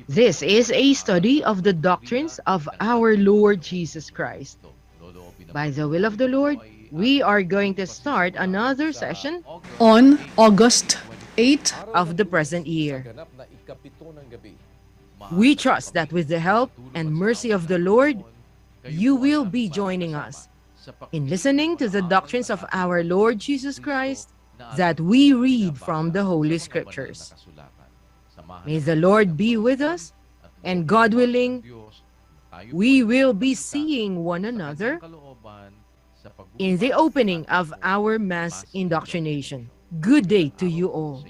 This is a study of the doctrines of our Lord Jesus Christ. By the will of the Lord, we are going to start another session On August 8, of the present year. We trust that with the help and mercy of the Lord, you will be joining us in listening to the doctrines of our Lord Jesus Christ that we read from the Holy Scriptures. May the Lord be with us, and God willing, we will be seeing one another in the opening of our mass indoctrination. Good day to you all.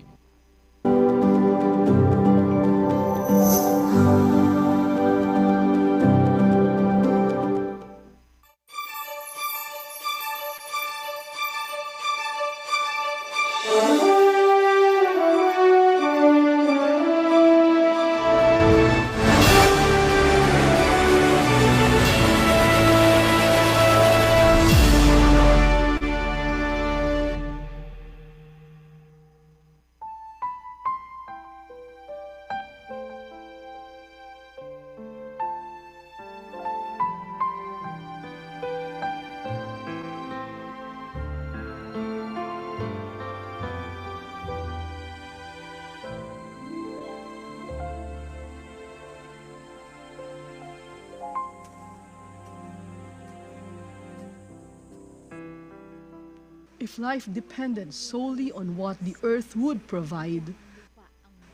If life depended solely on what the earth would provide,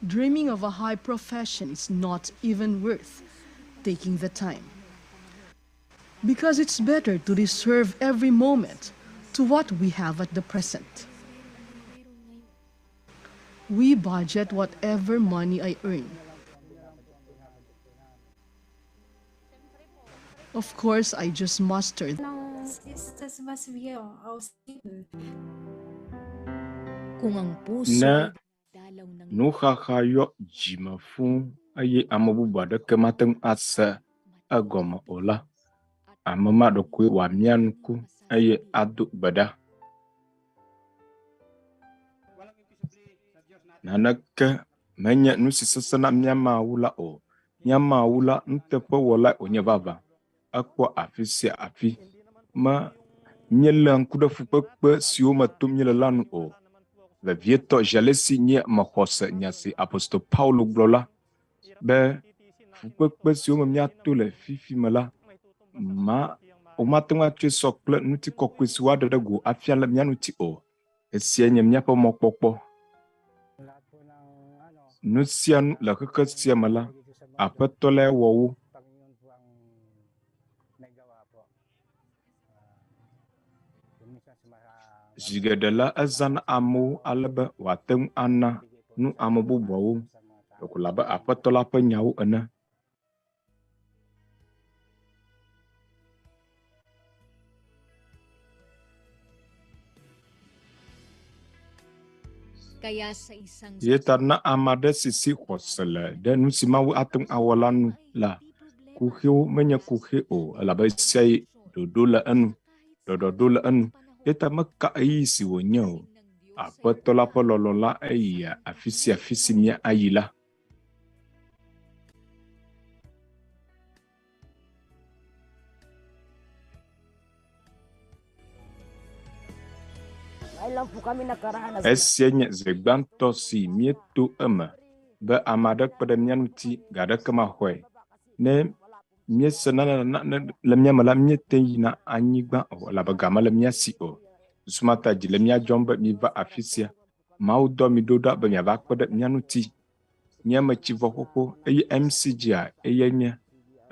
dreaming of a high profession is not even worth taking the time. Because it's better to reserve every moment to what we have at the present. We budget whatever money I earn. Of course, I just mustered Kung ang puso Ne ay dalaw ng nuxaxa yɔ dzime fũu eye ame bubu aɖeke mate ŋu ase egɔme o la, ame ma ɖekoe wòamia ŋku eye ado gbe ɖa. Naneke menye nu si sesẽ na mía Mawu la o. Mía Mawu la, nuteƒewɔlae wònye vavã. Ekpɔ afi sia afi. Me míeléa ŋku ɖe fukpekpe siwo me tom míele la nu o. Vevietɔ zi ale si nye mexɔ se nya si Apostol Paulo gblɔ la be fukpekpe siwo me míato le fifi me la, ma womate ŋu atsɔe sɔ kple ŋutikɔkɔe si woaɖe ɖe go afia le mía ŋuti o. Esia nye míaƒe mɔkpɔkpɔ. Nu sia nu le xexe sia me la, Aƒetɔ lae wɔ wo. Zi geɖe la, ezãna amewo ale be wòate ŋu ana nu ame bubuawo, ɖeko abe Aƒetɔ la ƒe nyawo ene. Kaya sa isang Eya ta na ame aɖe si si xɔse le ɖe nu si Mawu ate ŋu awɔ la nu la, kuxiwo menye kuxi o elabe ɣesiaɣi ɖoɖo le enu, ɖɔɖɔɖo le enu. Eya ta meka ɣeyiɣi si wònye o. Aƒetɔ la ƒe lɔlɔ̃ la eyia afi sia afi si míayi la. Esia nye zi gbãtɔ si míeto eme be ame aɖe kpe ɖe mía ŋuti ga aɖeke maxɔe. Ne míese nane le mía me la, míete ŋu yina anyigba o elabe ga mele mía si o. Susu ma ta dzi le mía dzɔm be míva afi sia. Mawu dɔ mi ɖo ɖa be miava kpe ɖe mía ŋuti. Mía me tsi vɔ xoxo eye MCG-a eyae nye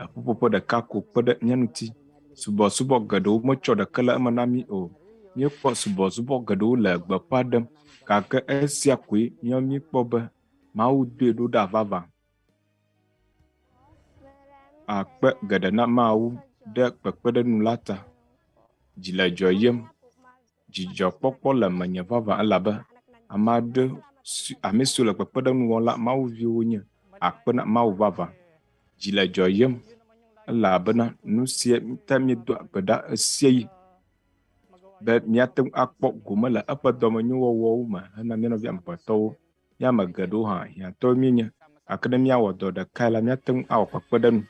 eƒuƒoƒe ɖeka ko kpe ɖe mía ŋuti. Subɔsubɔ geɖewo metsɔ ɖeke le eme na mí o. Míekpɔ subɔsubɔ geɖewo le gbeƒã ɖem gake esia koe míawo míekpɔ be Mawu doe ɖo ɖa vavã. Akpe geɖe na Mawu ɖe kpekpeɖeŋu la ta. Dzi le dzɔyem. Dzidzɔkpɔkpɔ le menye vavã elabe ame aɖe si ame siwo le kpekpeɖeŋu wɔm la Mawu viwo wonye. Akpe na Mawu vavã. Dzi le dzɔyem elabena nu sia ta míedoa gbe ɖa ɣesiaɣi be míate ŋu akpɔ gome le eƒe dɔmenyowɔwɔwo me hena mía nɔvi amegbetɔwo. Mía ame geɖewo hã hiãtɔwoe míenye. Gake ne míawɔ dɔ ɖekae la, míate ŋu awɔ kpekpeɖeŋu.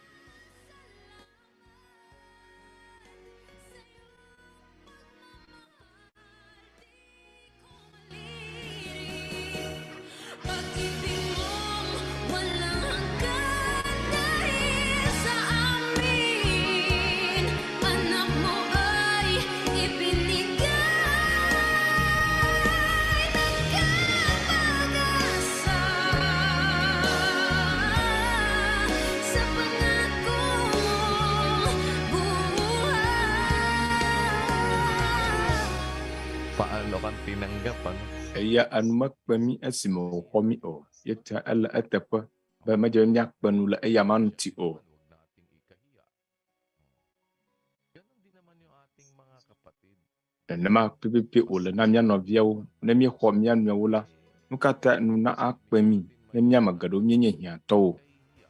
Pag-ibig mong walang hanggan dahil sa amin, anak mo ay ibinigay. Nagkapag-asa sa pangako mong buhay. Paano kang tinanggap, ano? Eya enu mekpe mí esime wòxɔ mí o. Ye ta ele eteƒe be medze be míakpe nu le eya ma ŋuti o. Huwag nating ikahiya. Ganon din naman yung ating mga kapatid. Nenema pɛpɛpɛ wòle na mía nɔviawo ne míexɔ mía nɔewo la, nu ka ta nu na akpe mí ne mía ame geɖewo míenye hiãtɔwo? Ikahiya.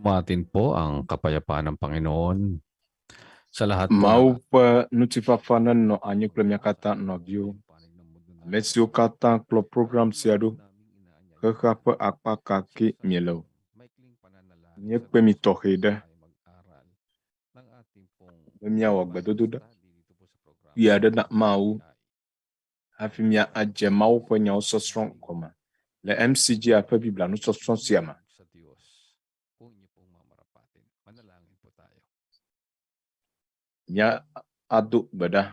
Sumatin po ang kapayapaan ng Panginoon sa lahat po ng Mawu ƒe ŋutifafa nenɔ anyi kple mía katã nɔviwo. Ame siwo katã kplɔ program sia ɖo, xexea ƒe akpa ka ke miele o. Míekpe mi tɔxɛ ɖe be míawɔ gbedodoɖa kpui aɖe na Mawu hafi mía adze Mawu ƒe nyawo sɔsrɔ̃ gɔme le MCGA ƒe Biblia nusɔsrɔ̃ sia me. Mía ado gbe ɖa.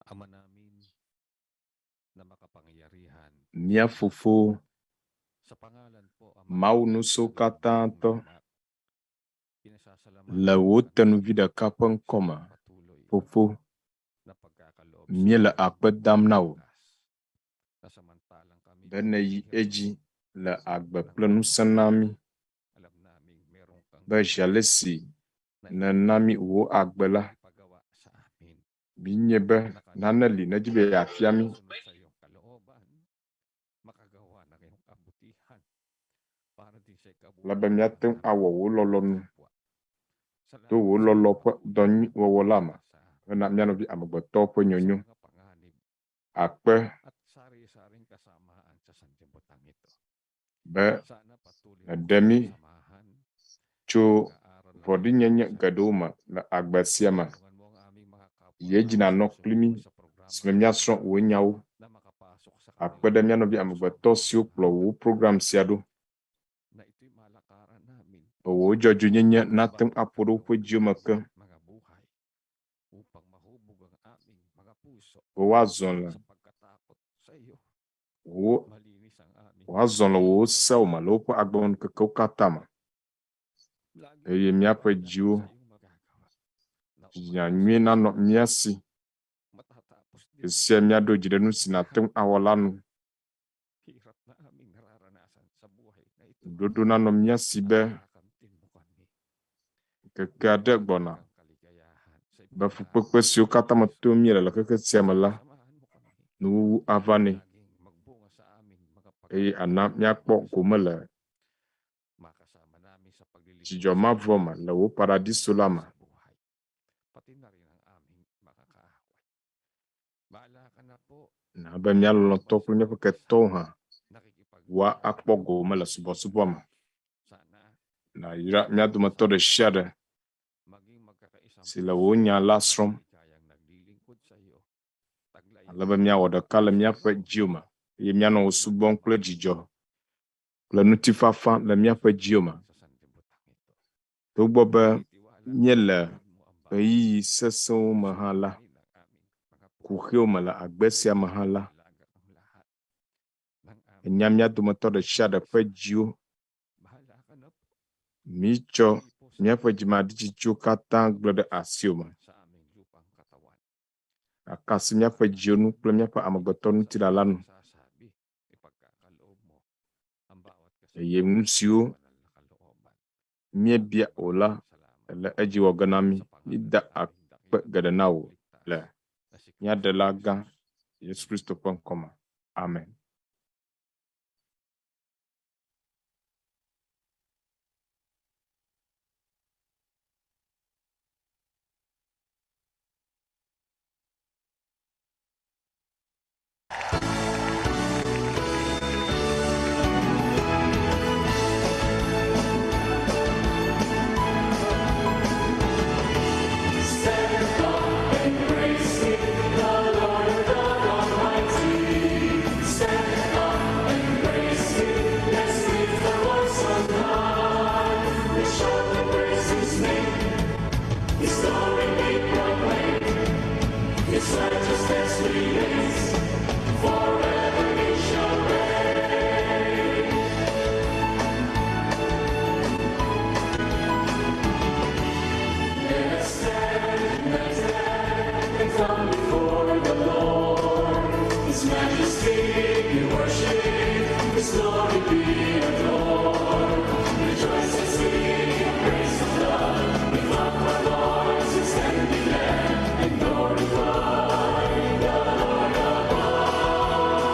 Ama namin na makapangyarihan. Mía Fofo, Sa pangalan po, Ama Mawu namin, nuso na katã lingkod tɔ, mong anak, pinasasalamatan le wò ka tenuvi namin ɖeka ƒe ŋkɔ sa me, iyong patuloy Fofo, na pagkakaloob sa míele amin akpe ng dam na wò lakas na samantalang kami be nèyi naghihirap edzi le agbe ng kple ŋusẽ na mí alam naming meron kang be zi ale si na nèna mí wò agbe la, ipagawa sa amin míenye be na nane kami li nèdi be yeafia mí. susunod sa iyong kalooban, makagawa ng iyong kabutihan para din sa Ale be ikabubuti míate ng ŋu awɔ aming wò lɔlɔ̃nu kapwa. to Salamat wò sa lɔlɔ̃ ƒe patuloy dɔ na nyui wɔwɔ la me pagpapala sa amin hena mía nɔvi amegbetɔwo ƒe sa nyonyo. mga panganib Akpe at sari-saring kasamaan sa sanlibutan ito. be Sana patuloy mo nèɖe kaming mí samahan tso sa pag-aaral ng iyong vɔ̃ɖinyenye mga geɖewo salita. me le agbe sia me. Tulungan mo ang aming mga kapwa Yi edzi na nànɔ sumusunod kpli mí sa si me programang míasrɔ̃ ito wò nyawo. na makapasok sa Akpe ɖe kanilang mía mga nɔvi puso amegbetɔ siwo kplɔ wò at program sia ɖo na ito'y malakaran namin be wò dzɔdzɔenyenye sa nate ŋu bawat aƒo ɖe woƒe araw ng dziwo me ke aming mga buhay upang mahubog ang aming mga puso be woazɔ le sa pagkatakot sa iyo. wò Malinis ang aming woazɔ le wò isipan. sewo me le woƒe agbemeŋkekewo katã me. Lagi Eye kaming míaƒe tiwala dziwo sa iyong magagawa na dzinya umayon sa nyui nanɔ iyong mía si. matatapos din Esia míaɖo dzi ɖe nu si ang nàte lahat ŋu awɔ la nu. hirap na aming nararanasan sa buhay na ito. Ɖoɖo nanɔ mía si At be makakamtin mo kami ŋkeke aɖe ng gbɔna talagang kaligayahan sa be ipinangako fukpekpe mo siwo katã me Kristo tom míele le xexe sia me Jesus. la, Samahan mo kami nuwuwu ava na nɛ laging magbunga sa aming mga eye ana pag-aaral ng míakpɔ iyong mga gome salita. le Makasama namin sa paglilingkod dzidzɔ sa mavɔ iyo me le wò paradiso la hanggang me. sa buhay, pati na rin ang aming mga kaaway. Bahala ka na po Na be mía lɔlɔ̃tɔ habang kple sa míaƒe bawat isa ketɔwo hã woa nakikipag-aral akpɔ gome le subɔsubɔ me. Sana Nàyra mía dometɔ magkasama ɖe sia kami, ɖe maging magkakaisang si le puso wò nya la na srɔ̃m maligayang naglilingkod sa iyo. Taglay ale ang be aming míawɔ mga ɖeka le puso míaƒe dziwo me eye míanɔ wò subɔm ng kple mabuti dzidzɔ kple ŋutifafa sa le míaƒe dziwo me. sa sanlibutan ito. Togbɔ be Naniniwala míele gawin mo ang bawat ɣeyiɣi sesẽwo me hã la, suliranin ng aming mga buhay. kuxiwo me le agbe Sa sia iyo me hã la, alaga ang lahat ng aming enya mía dometɔ ɖe sia ɖe ƒe isa't isa. dziwo. Bahala ka na po. Mítsɔ Puri po sa míaƒe iyo dzimaɖitsitsiwo katã gblẽ ɖe asiwò me. sa aming lupang katawan. Akasi míaƒe dziwo nu kple míaƒe amegbetɔ Sa ŋutilã la nu. pagsasabi, ipagkakaloob mo ang bawat Eye kasabihan nu sa siwo iyong banal na kalooban. míebia o la, Maraming salamat ele po edzi wɔ ge na mí. sa pangalan Mída ng aming akpe dakilang geɖe na wò tagapagligtas le na si mía Kristo Ɖela gã Jesus. Yesu Kristo ƒe ŋkɔme. Amen. Glorify the Lord above.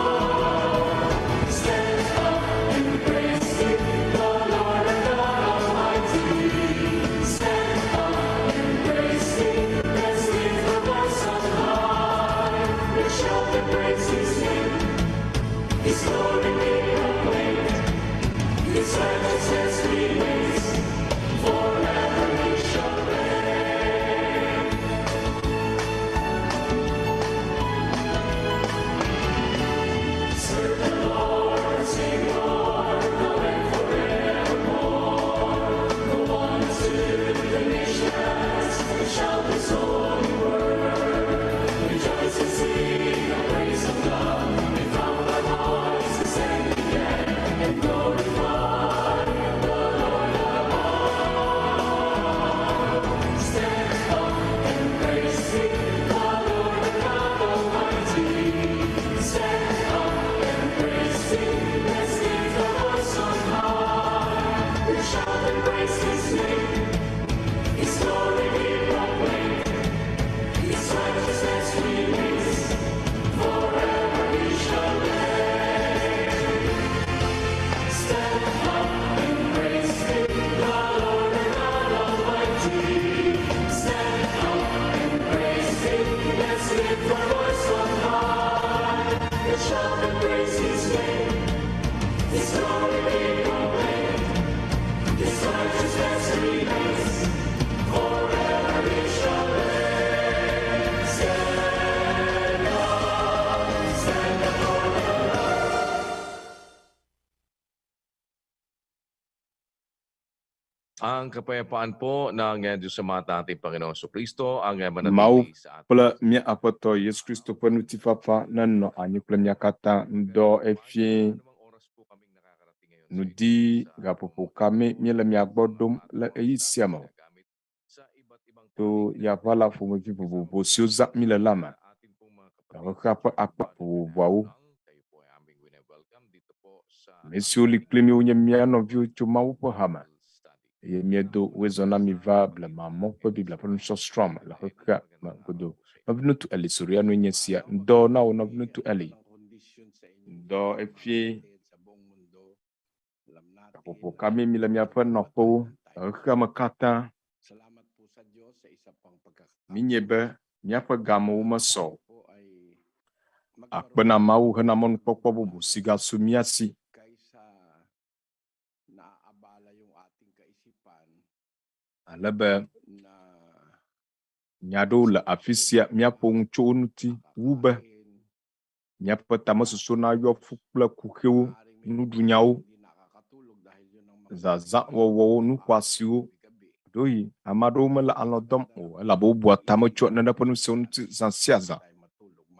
Ang kapayapaan po ng Diyos Ama at ating Panginoong Kristo ang Mawu manatili sa ating kple mía Aƒetɔ Yesu Kristo ƒe ŋutifafa nenɔ anyi kple mía katã ŋdɔ efie ŋdi gaƒoƒo ka mee míele mia gbɔ ɖom le ɣeyiɣi sia me o. To yaʋala ƒomevi vovovo siwo zãm míle la me le xexea ƒe akpa vovovoawo. Ame siwo li kpli mí wonye mía nɔviwo tso Mawu ƒe hame eye míedo wòezɔ na mi va blemamɔ ƒe Biblia ƒe nusɔsrɔ̃ me le xexea me godoo. Nɔviŋutsu Eli Sorianoe nye esia. Ŋdɔ na wò nɔviŋutsu Eli. Ŋdɔ efie gaƒoƒo ka mee míle miaƒe nɔƒewo le xexea me katã. Míenyae be míaƒe gamewo mesɔ o. Akpe na Mawu hena mɔnukpɔkpɔ bubu si gasu mía si. Ale be nya aɖewo le afi sia míaƒo nu tso wo ŋuti wu be míaƒe tamesusu nayɔ fu kple kuxiwo, nuɖunyawo, zazãwɔwɔwo, nu xɔasiwo. Ɖewohĩ ame aɖewo mele alɔ̃ dɔm o elabe wobua tame tso nane ƒe nu siawo ŋuti zã sia zã,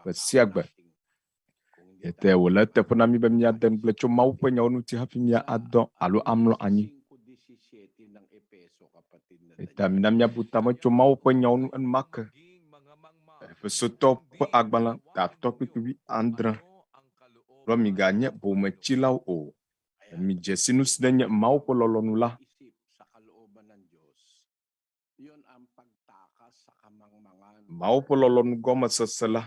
gbe sia gbe. Tete wòle eteƒe na mí be míade ŋugble tso Mawu ƒe nyawo ŋuti hafi míadɔ alo amlɔ anyi. Eta mina míabu tame tso Mawu ƒe nyawo ŋu enumake. Efesotɔwo ƒe agbalẽ tatɔ kpukpui wuiadre gblɔ miganye bometsilawo o. Midze si nu si nenye Mawu ƒe lɔlɔ̃nu la. Mawu ƒe lɔlɔ̃nu gɔmesese la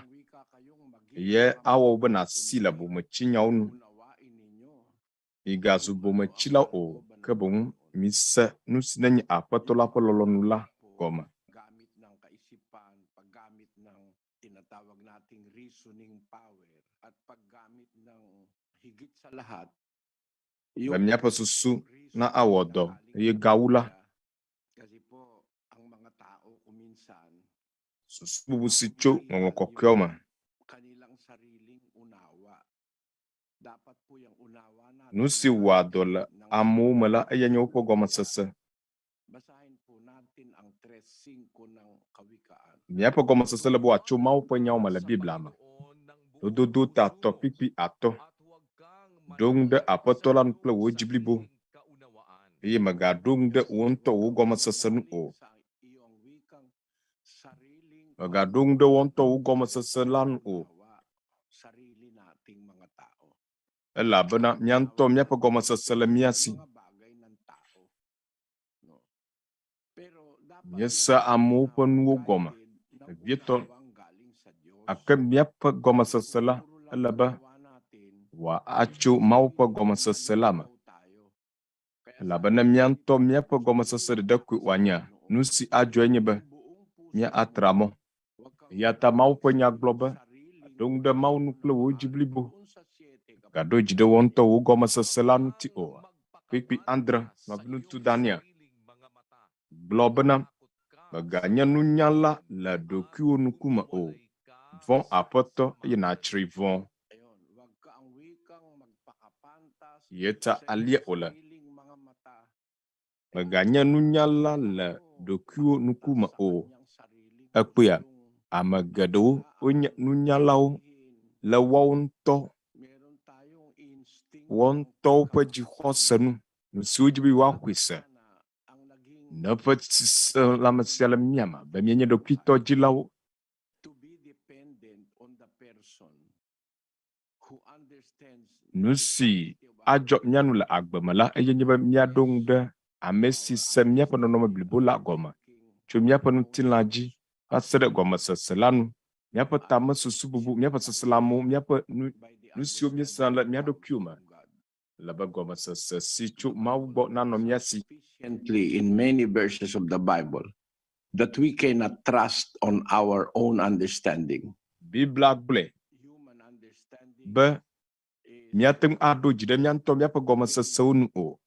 ye awɔ wò be nàsi le bometsinyawo nu. Migazu bometsilawo o, ke boŋ mise nu si nenye Aƒetɔ la ƒe lɔlɔ̃nu la gɔme. Be míaƒe susu na awɔ dɔ eye gawu la, Susu bubu si tso Ŋɔŋlɔ Kɔkɔeawo me. Nu si wɔa dɔ le amewo me la, eyae nye woƒe gɔmesese. Míaƒe gɔmesese le be wòatso Mawu ƒe nyawo me le Biblia me. Lododo ta atɔ̃ kpukpui atɔ̃. Ɖo ŋu ɖe Aƒetɔ la ŋu kple wò dzi blibo, eye mègaɖo ŋu ɖe wò ŋutɔ wò gɔmesese nu o. Mègaɖo ŋu ɖe wò ŋutɔ wò gɔmesese la nu o, elabena mía ŋutɔ míaƒe gɔmesese le mía si. Míesea amewo ƒe nuwo gɔme, vevietɔ gake míaƒe gɔmesese la, ele be wòatso Mawu ƒe gɔmesese la me. Elabena mía ŋutɔ míaƒe gɔmesese ɖeɖe koe wòanye. Nu si adzɔe nye be míatra mɔ. Eya ta Mawu ƒe Nya gblɔ be, Ɖo ŋu ɖe Mawu ŋu kple wò dzi blibo. Mègaɖo dzi ɖe wò ŋutɔ wò gɔmesese la ŋuti o. Kpukpui adre, Nɔviŋutsu Daniel gblɔ bena, Mèganye nunyala le ɖokuiwò ŋkume o. Vɔ̃ Aƒetɔ eye nàtsri vɔ̃. Ye ta alia wòle. Mèganye nunyala le ɖokuiwò ŋkume o. Ekpɔea, ame geɖewo wonye nunyalawo le woawo ŋutɔ woawo ŋutɔwo ƒe dzixɔse nu, nu si wodzi be yewoaxɔe se. Ne ƒe seselãme sia le mía me be míenye ɖokuitɔdzilawo, Nu si adzɔ mía nu le agbe me la eye nye be míaɖo ŋu ɖe ame si se míaƒe nɔnɔme blibo la gɔme tso míaƒe ŋutilã dzi va se ɖe gɔmesese la nu, míaƒe tamesusu bubu, míaƒe seselãmewo, míaƒe nu, nu siwo míesena le mía ɖokuiwo me. Ele be gɔmesese si tso Mawu gbɔ nanɔ mía si. In many verses of the Bible that we cannot trust on our own understanding. Biblia gblɔe be míate ŋu aɖo dzi ɖe mía ŋutɔ míaƒe gɔmesesewo nu o.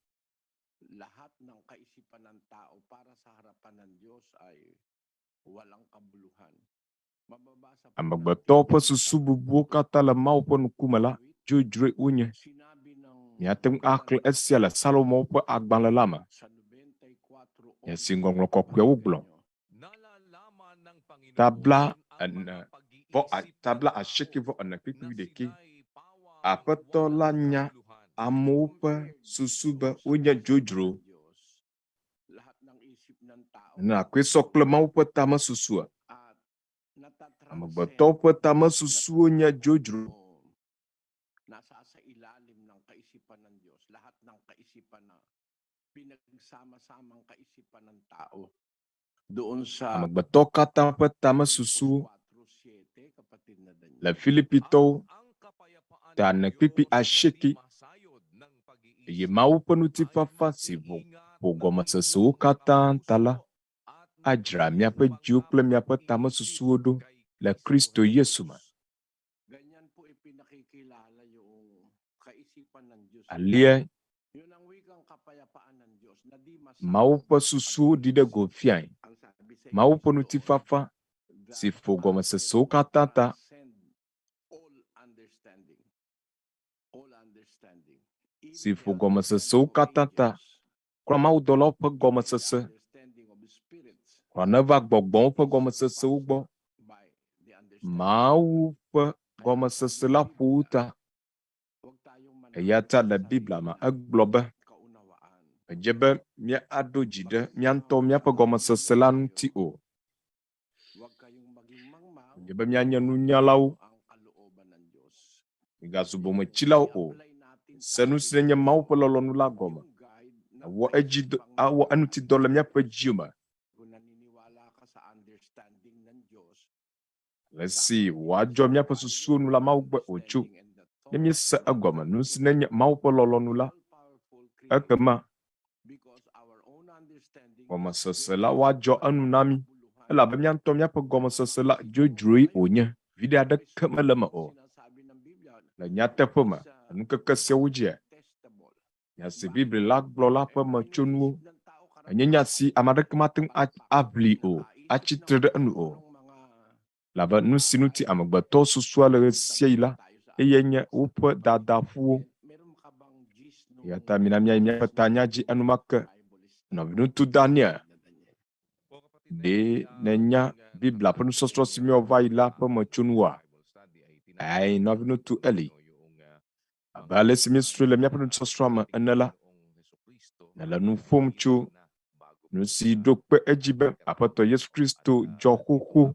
Amegbetɔwo ƒe susu bubuwo katã le Mawu ƒe ŋkume la, dzodzroe wonye. Míate ŋu axlẽ esia le Salomo ƒe agbalẽ la me. Nya si Ŋɔŋlɔ Kɔkɔeawo gblɔ. Ta 89 kpukpui ɖekɛ. Aƒetɔ la nya amewo ƒe susu be wonye dzodzro. Nenema sɔ kple Mawu ƒe tamesusua? Amegbetɔwo ƒe tamesusuwo nye dzodzro. Amegbetɔ katã ƒe tamesusuwo le Filipitɔwo ta ene kpukpui asieke eye Mawu ƒe ŋutifafa si ƒo gɔmesesewo katã ta la adzra miaƒe dziwo kple miaƒe tamesusuwo ɖo le Kristo Yesu me. Alia Mawu ƒe susuwo ɖi ɖe go fiae. Mawu ƒe ŋutifafa si ƒo gɔmesesewo katã ta si ƒo gɔmesesewo katã ta kura mawudɔlawo ƒe gɔmesese kura neva gbɔgbɔwo ƒe gɔmesesewo gbɔ. Mawu ƒe gɔmesese la ƒo wo ta. Eya ta le Biblia me egblɔ be medze be míaɖo dzi ɖe mía ŋutɔ míaƒe gɔmesese la ŋuti o. Medze be míanye nunyalawo, migazu bometsilawo o. Se nu si nye Mawu ƒe lɔlɔ̃nu la gɔme. Awɔ edzi awɔ eŋuti dɔ le míaƒe dzi me. Le si wòadzɔ míaƒe susuwo nu la, Mawu gbɔe wòtso. Ne míese egɔme nu si nenye Mawu ƒe lɔlɔ̃nu la, ekema gɔmesese la woadzɔ enu na mí elabe mía ŋutɔ míaƒe gɔmesese la dzodzroe wònye. Viɖe aɖeke mele eme o. Le nyateƒe me, le ŋkeke siawo dzia, nya si Biblia la gblɔ la ƒe metsonuwo enye nya si ame aɖeke mate ŋu aʋli o, atsi tre ɖe enu o. Elabe nu si ŋuti amegbetɔwo susua le ɣesiaɣi la, eyae nye woƒe dadaƒuwo. Eya ta mina míayi míaƒe tanya dzi enumake. Nɔviŋutsu Daniel, ɖe nènya Biblia ƒe nusɔsrɔ̃ si míewɔ va yi la ƒe metsonuwoa? Ɛ̃, nɔviŋutsu Eli. Abe ale si míesrɔ̃e le míaƒe nusɔsrɔ̃a me ene la, nèle nu ƒom tso nu si ɖo kpe edzi be Aƒetɔ Yesu Kristo dzɔ xoxo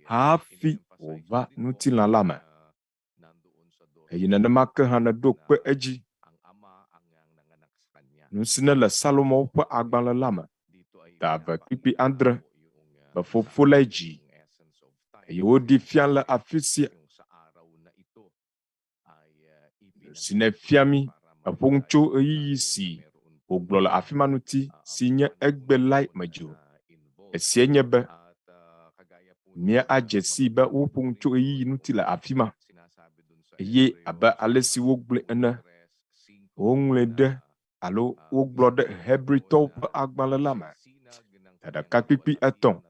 hafi wòva ŋutilã la me. Eye nenema ke hã nèɖo kpe edzi nu si nele Salomo ƒe agbalẽ la me, ta 2 kpukpui 6, be fofo lae dzi eye woɖi fia le afi sia. Nu si nèfia mí eƒo nu tso ɣeyiɣi si wògblɔ le afi ma ŋuti si nye egbe lae medzo. Esiae nye be míadze sii be woƒo nu tso ɣeyiɣi ŋuti le afi ma eye abe ale si wogblɔe ene, woŋlɔe ɖe alo wogblɔ ɖe Hebritɔwo ƒe agbalẽ la me, ta 1 kpukpui 3.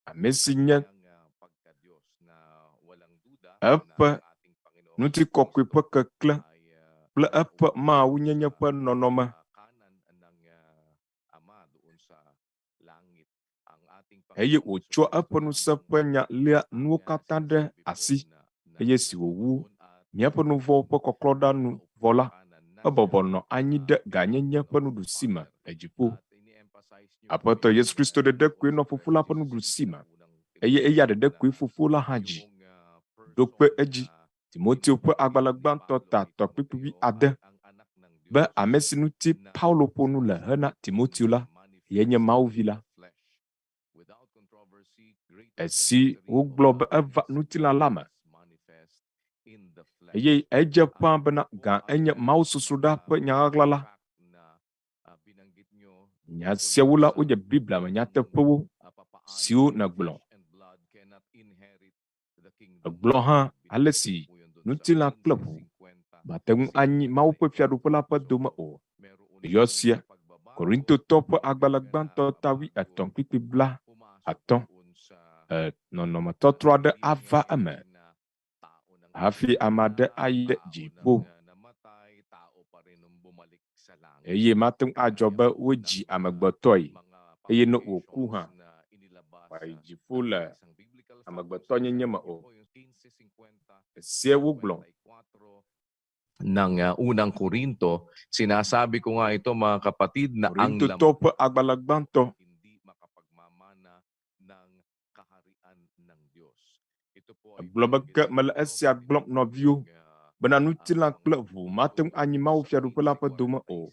Ame si nye eƒe ŋutikɔkɔe ƒe keklẽ kple eƒe mawunyenye ƒe nɔnɔme eye wòtsɔa eƒe ŋusẽ ƒe nya léa nuwo katã ɖe asi eye si wòwu míaƒe nu vɔ̃wo ƒe kɔklɔɖa nu vɔ la, ebɔbɔ nɔ anyi ɖe gãnyenye ƒe nuɖusi me le dziƒo. Aƒetɔ Yesu Kristo ɖeɖe koe nɔ Fofo la ƒe nuɖusi me eye eya ɖeɖe koe Fofo la hã dzi. Ɖo kpe edzi Timoteo ƒe agbalẽ gbãtɔ ta 3 kpukpui 6 be ame si ŋuti Paulo ƒo nu le hena Timoteo la, ye nye Mawu vi la. Esi wogblɔ be eva ŋutilã la me eye edze ƒãa bena gã enye mawusosroɖa ƒe nya ɣaɣla la. Nya siawo la wonye Biblia me nyateƒewo siwo nègblɔ. Ègblɔ hã ale si ŋutilã kple ʋu mate ŋu anyi Mawu ƒe fiaɖuƒe la ƒe dome o. Eyɔ sia Korintotɔ ƒe agbalẽ gbãtɔ ta 23 kpukpui 50 nɔnɔmetɔtrɔ aɖe ava eme hafi ame aɖe ayi ɖe dziƒo. Eye mate ŋu adzɔ be wodzi amegbetɔe eye ne wòku hã, wòayi dziƒo le amegbetɔnyenye me o. Esia wogblɔ. Ng unang Korinto, sinasabi ko nga ito mga kapatid na ang Korintotɔwo ƒe agbalẽ gbãtɔ hindi makapagmamana ng kaharian ng Diyos. Ito po ay Egblɔ be ke mele esia gblɔm nɔviwo bena ŋutilã kple ʋu mate ŋu anyi Mawu Fiaɖuƒe la ƒe dome o.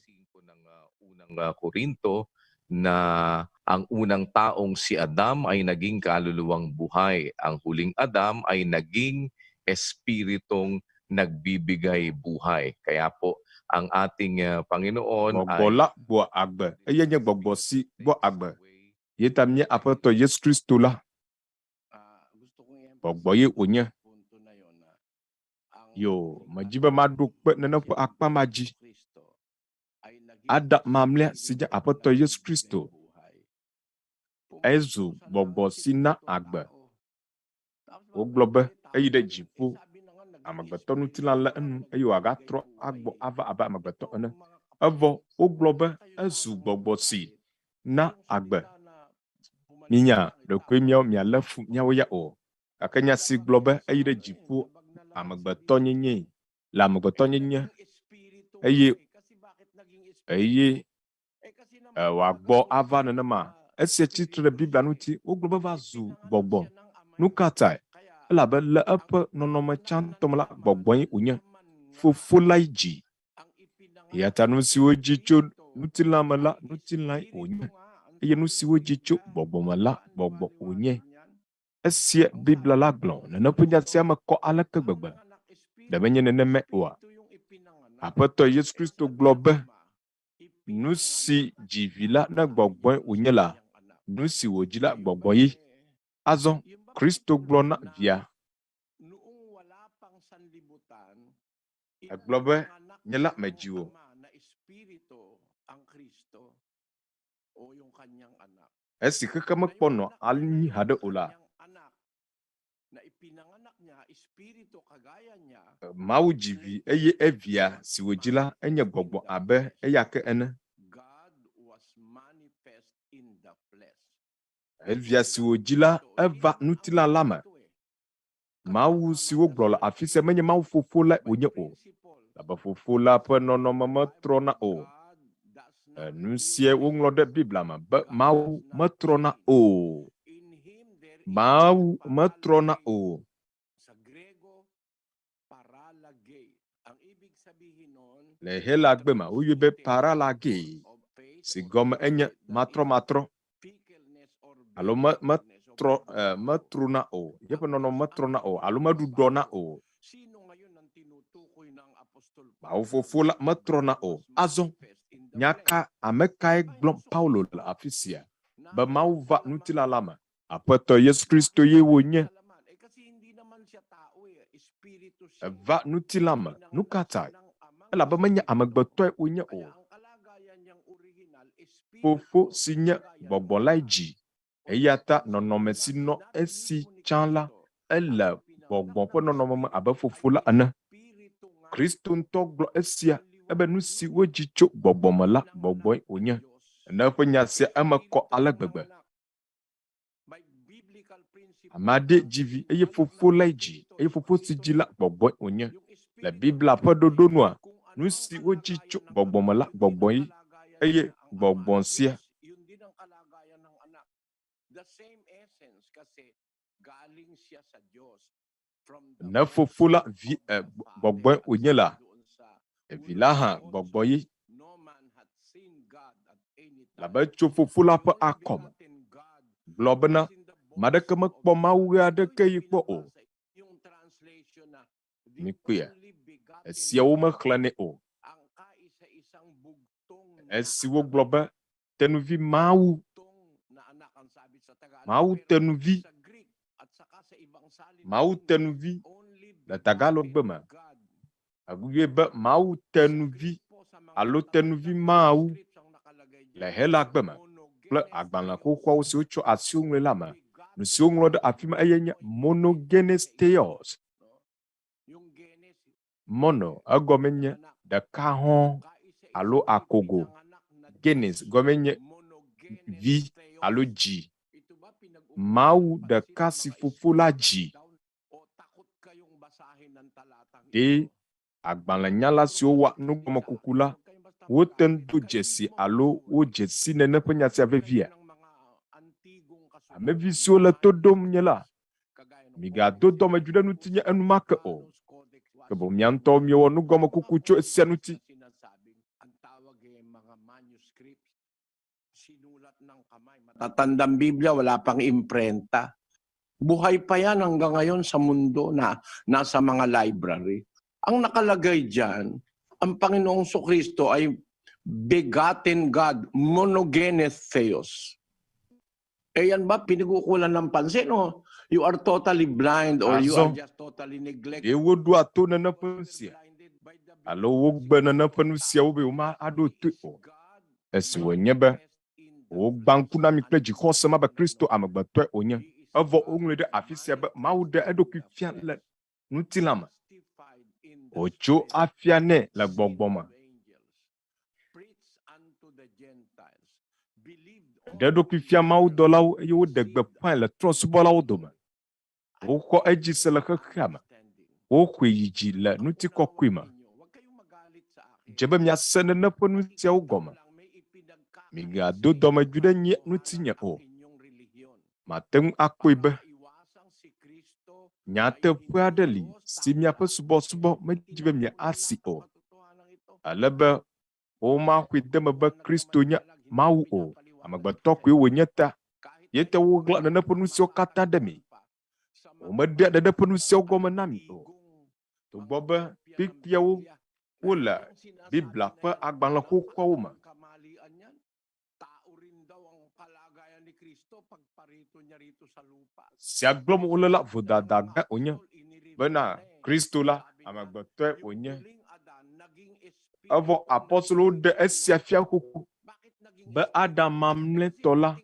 Unang Korinto na ang unang taong si Adam ay naging kaluluwang buhay. Ang huling Adam ay naging espiritong nagbibigay buhay. Kaya po ang ating Panginoon Gbɔgbɔ la gbɔa agbe eye nye gbɔgbɔ si gbɔ agbe. Ye ta mía Aƒetɔ Yesu Kristo la, gbɔgbɔ ye wònye. Yo, medzi be maɖo kpe nene ƒe akpa ma dzi. Adam mamlɛa si nye Aƒetɔ Yesu Kristo, ezu gbɔgbɔ si na agbe. Wogblɔ be eyi ɖe dziƒo, amegbetɔ ŋutilã le enu eye wòagatrɔ agbɔ ava abe amegbetɔ ene. Evɔ wogblɔ be ezu gbɔgbɔ si na agbe. Minya ɖekoe míawo mialé fu míawo ya o. Gake nya si gblɔ be eyi ɖe dziƒo amegbetɔnyenyee le amegbetɔnyenye eye eye wòagbɔ ava nenema. Esia tsitre ɖe Biblia ŋuti. Wogblɔ be va zu gbɔgbɔ. Nu ka tae? Elabe le eƒe nɔnɔme tsãtɔ me la, gbɔgbɔe wònye. Fofo lae dzi. Eya ta nu siwo dzi tso ŋutilã me la, ŋutilãe wònye. Eye nu siwo dzi tso gbɔgbɔ me la, gbɔgbɔ wònye. Esia Biblia la gblɔ. Nene ƒe nya sia me kɔ aleke gbegbe. Ɖe menye nenemae oa? Aƒetɔ Yesu Kristo gblɔ be, nu si dzi vi la ne gbɔgbɔe wònye la, nu si wòdzi la gbɔgbɔ ye. Azɔ Kristo gblɔ na via. Egblɔ be, nye la medzi wò. Esi xexe mekpɔ nɔ anyi haɖe o la, Mawu dzi vi eye evia si wòdzi la enye gbɔgbɔ abe eya ke ene. Evia si wòdzi la eva ŋutilã la me. Mawu si wogblɔ le afi sia menye Mawu Fofo lae wònye o, elabe Fofo la ƒe nɔnɔme metrɔna o. Nu sie woŋlɔ ɖe Biblia me be Mawu metrɔna o. Mawu metrɔna o. Le Helagbe me woyɔe be paralage, si gɔme enye matrɔmatrɔ alo me metrɔ metrona o, yeƒe nɔnɔme metrɔna o alo meɖuɖɔna o. Mawu Fofo la metrɔna o. Azɔ nya ka ame kae gblɔm Paulo le afi sia be Mawu va ŋutilã la me? Aƒetɔ Yesu Kristo ye wònye. Eva ŋutilã me. Nu ka tae? Elabe menye amegbetɔe wònye o. Fofo si nye gbɔgbɔ lae dzi. Eya ta nɔnɔme si nɔ esi tsã la, ele gbɔgbɔ ƒe nɔnɔme me abe Fofo la ene. Kristo ŋutɔ gblɔ esia ebe nu si wodzi tso gbɔgbɔ me la, gbɔgbɔe wònye. Ene eƒe nya sia eme kɔ ale gbegbe. Ame aɖe dzi vi eye fofo lae dzi eye fofo si dzi la gbɔgbɔe wònye. Le Biblia ƒe ɖoɖo nua, nu si wodzi tso gbɔgbɔ me la gbɔgbɔe eye gbɔgbɔ sia ne fofo la vi gbɔgbɔe wònye la, vi la hã gbɔgbɔ ye. Labe tso fofo la ƒe akɔme. Gblɔ bena, ame aɖeke mekpɔ Mawu ɣe aɖeke yi kpɔ o. Mikpɔea? Esiawo mexlẽnɛ o. Esi wogblɔ be tenuvi Mawu, Mawu tenuvi, Mawu tenuvi le Tagalogbe me, eyɔe be Mawu tenuvi alo tenuvi Mawu le Helagbe me kple agbalẽ xoxoawo siwo tsɔ asiwo ŋlɔe la me. Nu si woŋlɔ ɖe afi ma eye nye monogenes theos. Mono egɔme nye ɖeka hɔ̃ alo akogo. Genes gɔmee nye vi alo dzi. Mawu ɖeka si Fofo la dzi. Ɖe agbalẽnyala siwo wɔa nugɔmekuku la, wote ŋu do dzesi alo wodze si nene ƒe nya sia veviea? Amevi siwo le to ɖom nye la, migado dɔmedzoe ɖe ŋutinye enumake o, ke boŋ mia ŋutɔwo miewɔ nugɔmekuku tso esia ŋuti. Matatandang Biblia, wala pang imprenta. Buhay pa yan hanggang ngayon sa mundo na nasa mga library. Ang nakalagay dyan, ang Panginoong Kristo ay begotten God, monogenes theos. Eh yan ba pinag-uukulan ng pansin o you are totally blind or you are Azɔ, just totally neglected? ɖe woɖoa to nene ƒe nu sia alo wogbe nene ƒe nu siawo be woma aɖo toe o. Esi wònye be wogbã ŋku na mi kple dzixɔse ma be Kristo amegbetɔe wònye, evɔ woŋlɔe ɖe afi sia be Mawu ɖe eɖokui fia le ŋutilã me, wòtso afia nɛ le gbɔgbɔ me. Ɖe eɖokui fia mawudɔlawo eye woɖe gbeƒãe le trɔ̃subɔlawo dome. Woxɔ edzi se le xexea me. Woxɔe yi dzi le ŋutikɔkɔe me. Dze be miase nene ƒe nu siawo gɔme. Migado dɔmedzoe ɖe nye ŋutinye o. Mate ŋu akpɔe be nyateƒe aɖe li si miaƒe subɔsubɔ medzi be miasi o. Ale be womaxɔe de eme be Kristo nye Mawu o, amegbetɔ koe wònye ta. Ye ta woɣla nene ƒe nu siawo katã ɖe mi. Womeɖea nene ƒe nu siawo gɔme na mi o. Togbɔ be kpekpeawo wole Biblia ƒe agbalẽ xoxoawo me. Sia gblɔm wole la vodada gã wònye bena Kristo la amegbetɔe wònye. Evɔ apɔstolowo ɖe esia fia xoxo be Adam mamlɛtɔ la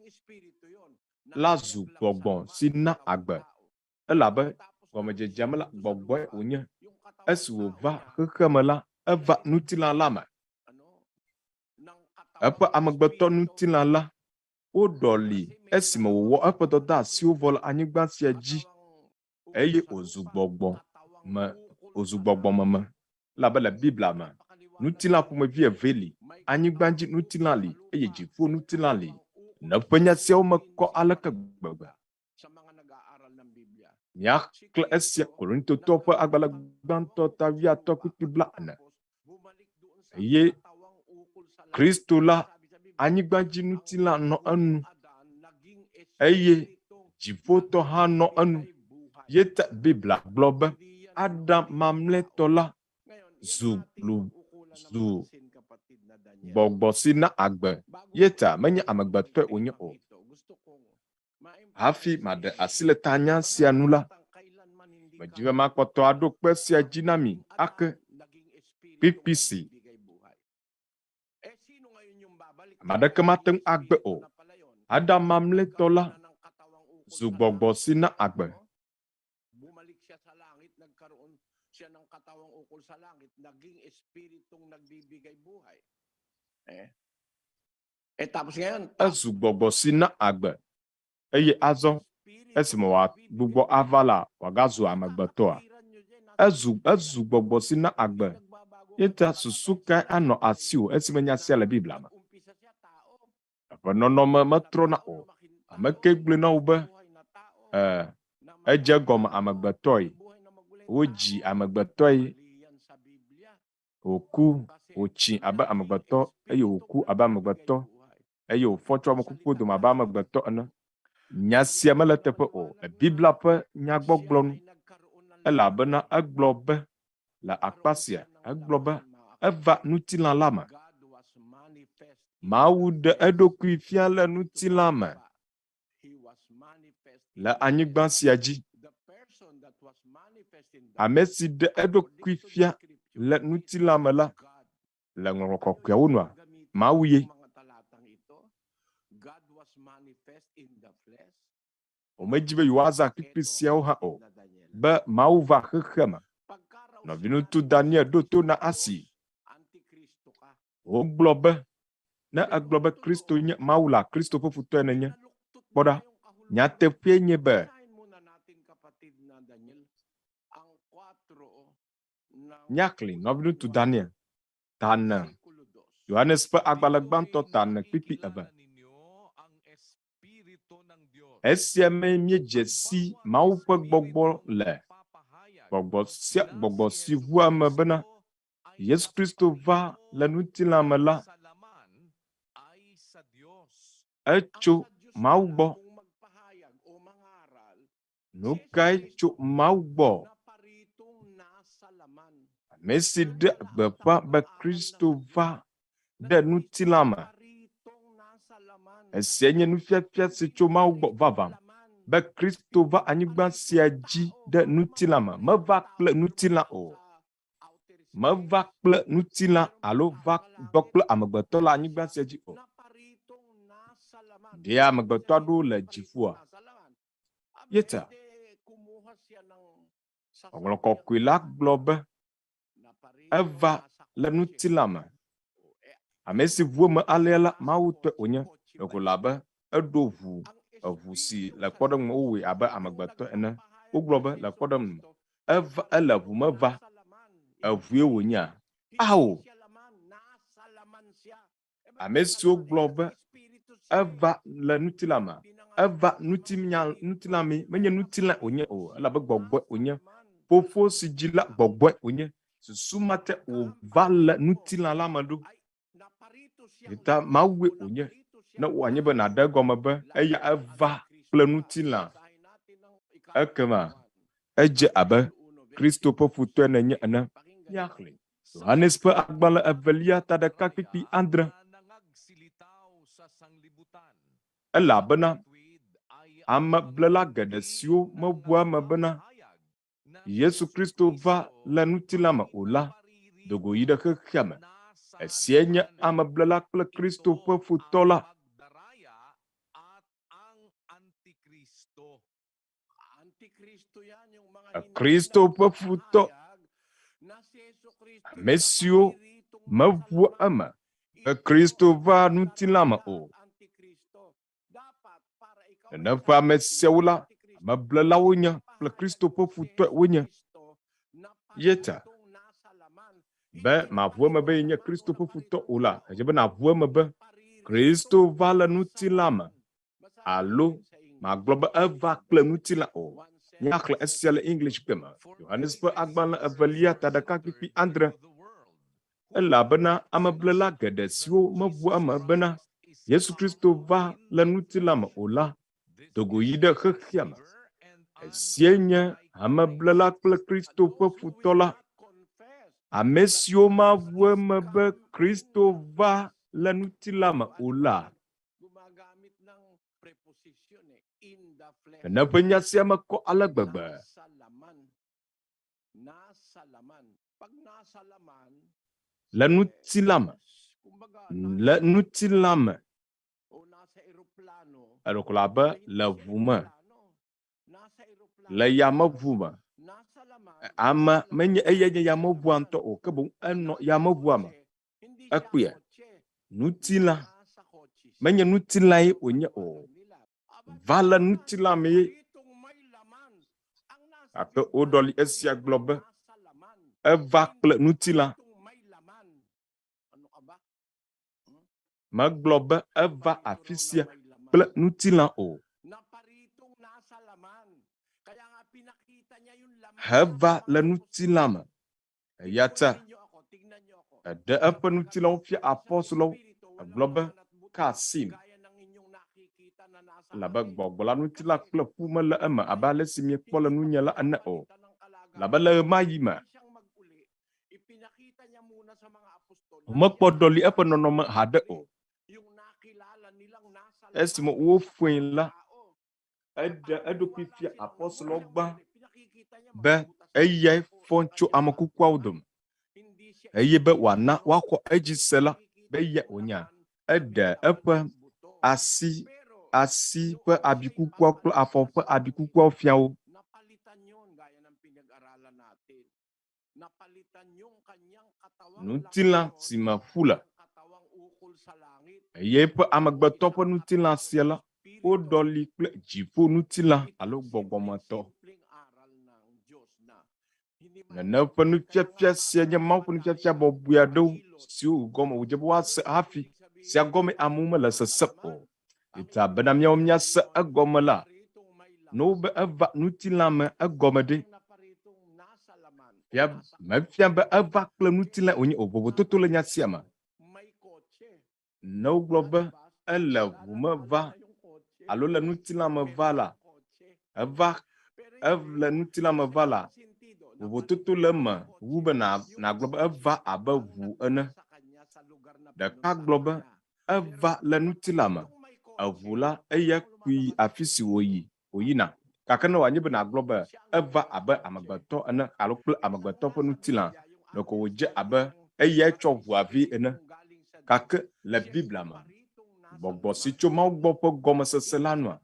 la zu gbɔgbɔ si na agbe elabe gɔmedzedzea me la gbɔgbɔe wònye. Esi wòva xexeme la, eva ŋutilã la me. Eƒe amegbetɔ ŋutilã la, woɖɔli esime wòwɔ eƒe dɔdeasiwo vɔ le anyigba sia dzi eye wòzu gbɔgbɔ me wòzu gbɔgbɔmeme. Elabe le Biblia me, ŋutilã ƒomevi evee li, anyigbadzi ŋutilã li eye dziƒo ŋutilã li. Ne ƒe nya siawo me kɔ aleke gbegbe míaxlẽ esia Korintotɔwo ƒe agbalẽ gbãtɔ ta wuiatɔ̃ kpukpui blaene. Eye Kristo la anyigbadzi ŋutilã nɔ enu eye dziƒotɔ hã nɔ enu. Ye ta Biblia gblɔ be Adam mamlɛtɔ la zu lu zu gbɔgbɔ si na agbe. Ye ta menye amegbetɔe wònye o. Hafi maɖe asi le tanya sia nu la, medzi be makpɔtɔ aɖo kpe sia dzi na mi ake kpikpi si ame aɖeke mate ŋu agbe o. Adam mamlɛtɔ la zu gbɔgbɔ si na agbe. Bumalik siya sa langit, nagkaroon siya ng katawang ukol sa langit, naging espiritong nagbibigay buhay. Eh? Eh tapos ngayon, Ezu gbɔgbɔ si na agbe eye azɔ esime wòagbugbɔ ava la, wòagazu amegbetɔa? Ezu ezu gbɔgbɔ si na agbe. Ye ta susu kae anɔ asiwò esime nya sia le Biblia me? Eƒe nɔnɔme metrɔna o. Ame kae gblɔe na wò be e, edze egɔme amegbetɔe, wodzi amegbetɔe, wòku, wòtsi abe amegbetɔ eye wòku abe amegbetɔ eye wòfɔ tso ame kukuwo dome abe amegbetɔ ene. Nya sia mele eteƒe o le Biblia ƒe nyagbɔgblɔ nu elabena egblɔ be le akpa sia egblɔ be eva ŋutilã la me. Mawu ɖe eɖokui fia le ŋutilã me le anyigba sia dzi. Ame si ɖe eɖokui fia le ŋutilã me la le ŋɔŋlɔ kɔkɔeawo nua, Mawu ye. Womedi be yewoazã kpukpui siawo hã o be Mawu va xexea me. Nɔviŋutsu Daniel ɖo to na asi. Wogblɔ be, ne egblɔ be Kristo nye Mawu la, Kristo ƒe futɔe nènye. Kpɔ ɖa, nyateƒee nye be míaxlẽ nɔviŋutsu Daniel ta ene, Yohanes ƒe agbalẽ gbãtɔ ta ene kpikpi eve. Esia mee míedze si Mawu ƒe gbɔgbɔ le, gbɔgbɔ sia gbɔgbɔ si ʋua eme bena Yesu Kristo va le ŋutilã me la, etso Mawu gbɔ. Nu kae tso Mawu gbɔ? Ame si ɖe gbeƒã be Kristo va ɖe ŋutilã me. Esia nye nufiafia si tso Mawu gbɔ vavã, be Kristo va anyigba sia dzi ɖe ŋutilã me, meva kple ŋutilã o. Meva kple ŋutilã alo va dɔ kple amegbetɔ le anyigba sia dzi o. Ɖe amegbetɔ aɖewo le dziƒoa? Yeta. Ŋɔŋlɔ Kɔkɔe la gblɔ be eva le ŋutilã me. Ame si ʋu eme alea la, Mawu tɔe wònye. Ɖeko le abe eɖo ʋu, eʋu si le kpɔɖeŋu me wowɔe abe amegbetɔ ene. Wogblɔ be le kpɔɖeŋu me, eva, ele ʋu me va. Eʋue wònyea? Ao! Ame siwo gblɔ be eva le ŋutilã me, eva ŋutinya, ŋutilã mee, menye ŋutilãe wònye o, elabe gbɔgbɔe wònye. Fofo si dzi la, gbɔgbɔe wònye. Susu ma te wòva le ŋutilã la me ɖo. Eta Mawue wònye. Ne wòanye be nàɖe egɔme be eya eva kple ŋutilã, ekema edze abe Kristo ƒe futɔe nènye ene. Míaxlẽe. Yohanes ƒe agbalẽ evelia ta ɖeka kpikpi adre. Elabena ameblela geɖe siwo meʋua eme bena Yesu Kristo va le ŋutilã me o la do go yi ɖe xexea me. Esiae nye ameblela kple Kristo ƒe futɔ la. Kristo ƒe futɔ, ame siwo meʋua eme be Kristo va ŋutilã me o. Nenem ƒe ame siawo la, ameblelawo nye kple Kristo ƒe futɔe wonye. Ye ta, be màʋu eme be yenye Kristo ƒe futɔ o la, edze be nàʋu eme be Kristo va le ŋutilã me alo magblɔ be eva kple ŋutilã o. Míaxlẽ esia le English gbe me, Yohanes ƒe agbalẽ evelia ta ɖeka kpikpi adre. Elabena ameblela geɖe siwo meʋua eme bena Yesu Kristo va le ŋutilã me o la, do go yi ɖe xexea me. Esiae nye ameblela kple Kristo ƒe futɔ la. Ame siwo maʋu eme be Kristo va le ŋutilã me o la, Nene ƒe nya sia me kɔ ale gbegbe. Le ŋutilã me, le ŋutilã me, eɖeko abe le ʋu me, le yameʋu me. Ame menye eyae nye yameʋua ŋutɔ o, ke boŋ enɔ yameʋua me. Ekpɔea? Ŋutilã menye ŋutilãe wònye o. Va le ŋutilã mee. Gake woɖɔli esia gblɔ be eva kple ŋutilã. Megblɔ be eva afi sia kple ŋutilã o. Heva le ŋutilã me. Eya ta eɖe eƒe ŋutilãwo fia apostolowo. Egblɔ be, Ka asim, elabe gbɔgbɔ la ŋutilã kple ƒu mele eme abe ale si miekpɔ le nunye la ene o. Elabe le ɣemaɣi me, womekpɔ ɖɔli eƒe nɔnɔme haɖe o. Esime woƒoe la, Eɖe eɖokui fia apostolowo gbã be eyae fɔ tso ame kukuawo dome eye be wòana woaxɔ edzi se la be eyae wònyea. Eɖe eƒe asi, asi ƒe abi kukuawo kple afɔ ƒe abi kukuawo fia wo. Ŋutilã si me ƒu le. Eye eƒe amegbetɔ ƒe ŋutilã sia la, woɖɔli kple dziƒo ŋutilã alo gbɔgbɔmetɔ. Nene ƒe nufiafia sia nye Mawu ƒe nufiafia bɔbɔe aɖewo siwo gɔme wòdze be woase hafi sia gɔme amewo mele sesem o. Eta bena míawo míase egɔme la, ne wobe eva ŋutilã me egɔme ɖe, fia mefia be eva kple ŋutilã wònye o. Vovototo le nya sia me. Ne wogblɔ be ele ʋu me va alo le ŋutilã me va la, eva ele ŋutilã me va la, vovototo le eme wu be nàgblɔ be eva abe ʋu ene. Ɖeka gblɔ be eva le ŋutilã me, eʋu la eya kui yi afi si wòyi wòyina. Gake ne wòanye be nàgblɔ be eva abe amegbetɔ ene alo kple amegbetɔ ƒe ŋutilã, ɖeko wòdze abe eyae tsɔ ʋua vɛ ene. Gake le Biblia me, gbɔgbɔ si tso Mawu gbɔ ƒe gɔmesese la nua,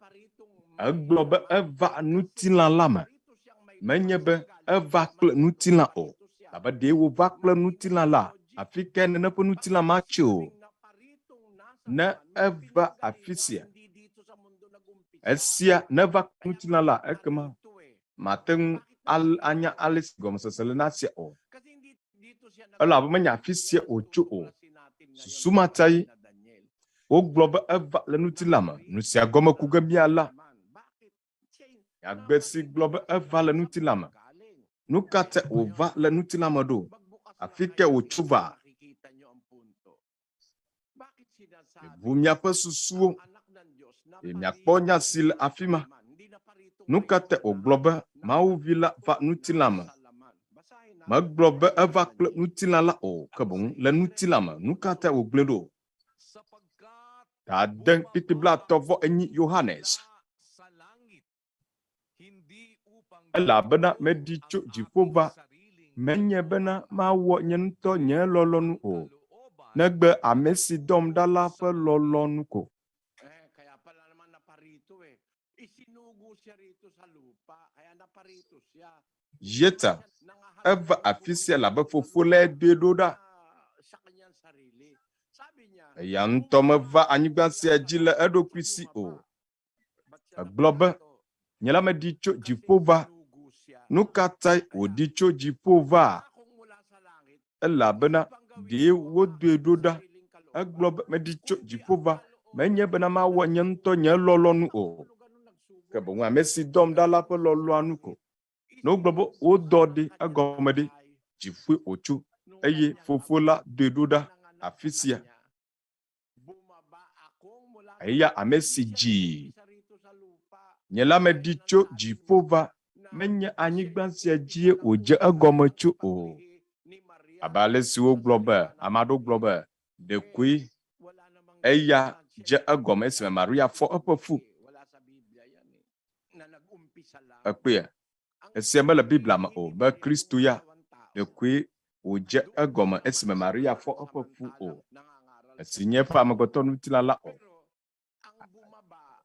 egblɔ be eva ŋutilã la me. Menye be eva kple ŋutilã o. Abe ɖee wòva kple ŋutilã la, afi kae nene ƒe ŋutilã matso o? Ne eva afi sia, esia neva ŋutilã la, ekema mate ŋu anya ale si gɔmesese le na sia o. Elabe menye afi sia wòtso o. Susu ma ta ye wogblɔ be eva le ŋutilã me. Nu sia gɔme ku ge míala. Nyagbe si gblɔ be eva le ŋutilã me. Nu ka ta wòva le ŋutilã me ɖo? Afi kae wòtso va? Mibu miaƒe susuwo eye miakpɔ nya si le afi ma. Nu ka ta wògblɔ be Mawu Vi la va ŋutilã me? Megblɔ be eva kple ŋutilã la o, ke boŋ le ŋutilã me. Nu ka ta wògblɔe ɖo? Ta ade kpikpi blaetɔ̃ vɔ enyi Yohanes. Elabena meɖi tso dziƒo va, menye bena mawɔ nye ŋutɔ nye lɔlɔ̃nu o, negbe ame si dɔm ɖa la ƒe lɔlɔ̃nu ko. Yeta eva afi sia elabe Fofo lae doe ɖo ɖa. Eya ŋutɔ meva anyigba sia dzi le eɖokui si o. Egblɔ be, Nye la meɖi tso dziƒo va. Nu ka tae wòɖi tso dziƒo va? Elabena ɖee wodoe ɖo ɖa. Egblɔ be, Meɖi tso dziƒo va, menye bena mawɔ nye ŋutɔ nye lɔlɔ̃nu o, ke boŋ ame si dɔm ɖa la ƒe lɔlɔ̃anu ko. Ne wogblɔ be wodɔ ɖi, egɔme ɖe, dziƒoe wòtso, eye Fofo la doe ɖo ɖa afi sia. Eya ame si dzii. Nye la meɖi tso dziƒo va, menye anyigba sia dzie wòdze egɔme tso o. Abe ale si wogblɔ be, ame aɖewo gblɔ be, ɖekoe eya dze egɔme esime Maria fɔ eƒe fu. Ekpɔea? Esia mele Biblia me o be Kristo ya ɖekoe wòdze egɔme esime Maria fɔ eƒe fu o, esi nye eƒe amegbetɔ ŋutilã la o.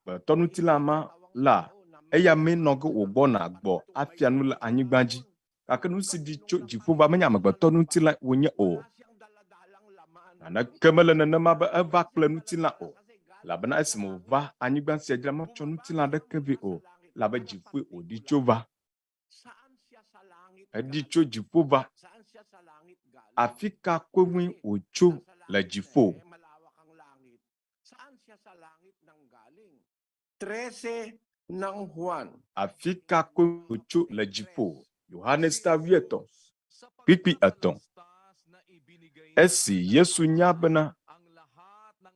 Amegbetɔ ŋutilã ma la, eya mee nɔ ge wògbɔna gbɔ afia nu le anyigba dzi. Gake nu si ɖi tso dziƒo va menye amegbetɔ ŋutilãe wònye o. Naneke mele nenema be eva kple ŋutilã o, elabena esime wòva anyigba sia dzi la, metsɔ ŋutilã aɖeke vɛ o, elabe dziƒoe wòɖi tso va. Eɖi tso dziƒo va. Afi ka koŋue wòtso le dziƒo? Afi ka koe wòtso le dziƒo? Yohanes ta wuietɔ̃, kpukpui etɔ̃. Esi Yesu nya bena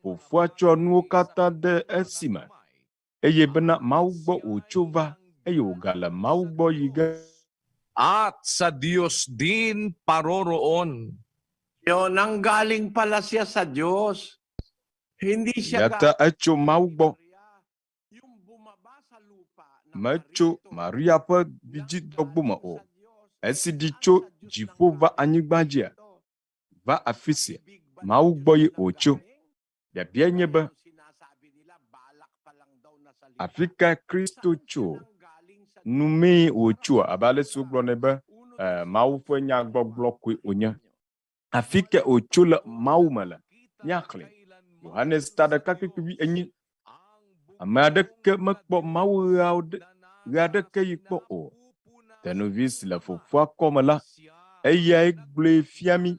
Fofoa tsɔ nuwo katã de esi me, eye bena Mawu gbɔ wòtso va, eye wògale Mawu gbɔ yi ge. At sa Diyos din paroroon. Yun, nanggaling pala siya sa Diyos. Hindi siya Eya ta etso Mawu gbɔ. Metso Maria ƒe vidzidɔgbo me o. Esi ɖi tso dziƒo va anyigba dzia, va afi sia, Mawu gbɔ ye wòtso. Biabiae nye be, afi kae Kristo tso? Nu mee wòtsoa? Abe ale si wogblɔnɛ be, Mawu ƒe nyagbɔgblɔ koe wònye. Afi kae wòtso le Mawu me le? Míaxlẽe. Yohanes ta ɖeka kpukpui wuienyi. Ame aɖeke mekpɔ Mawu ɣeaɖeke yi kpɔ o. Tenuvi si le Fofoa kɔme la, eyae gblɔe fia mí.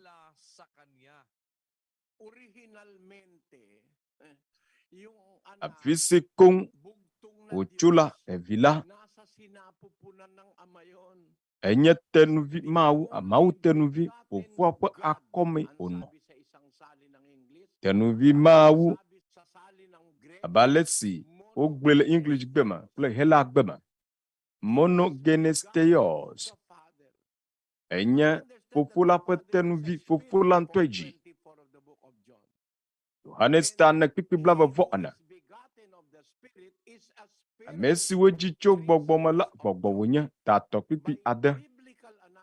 Afi si koŋ wòtso la, ɖevi la enye tenuvi Mawu, Mawu tenuvi, fofoa ƒe akɔmee wònɔ. Tenuvi Mawu, abe ale si wogblɔe le English gbe me kple Hela gbe me, monogenes theos, enye fofo la ƒe tenuvi, fofo la ŋutɔe dzi. Yohanes ta ene kpukpui blaeve vɔ ene. Ame si wodzi tso gbɔgbɔ me la, gbɔgbɔ wònye, ta etɔ̃ kpukpui ade.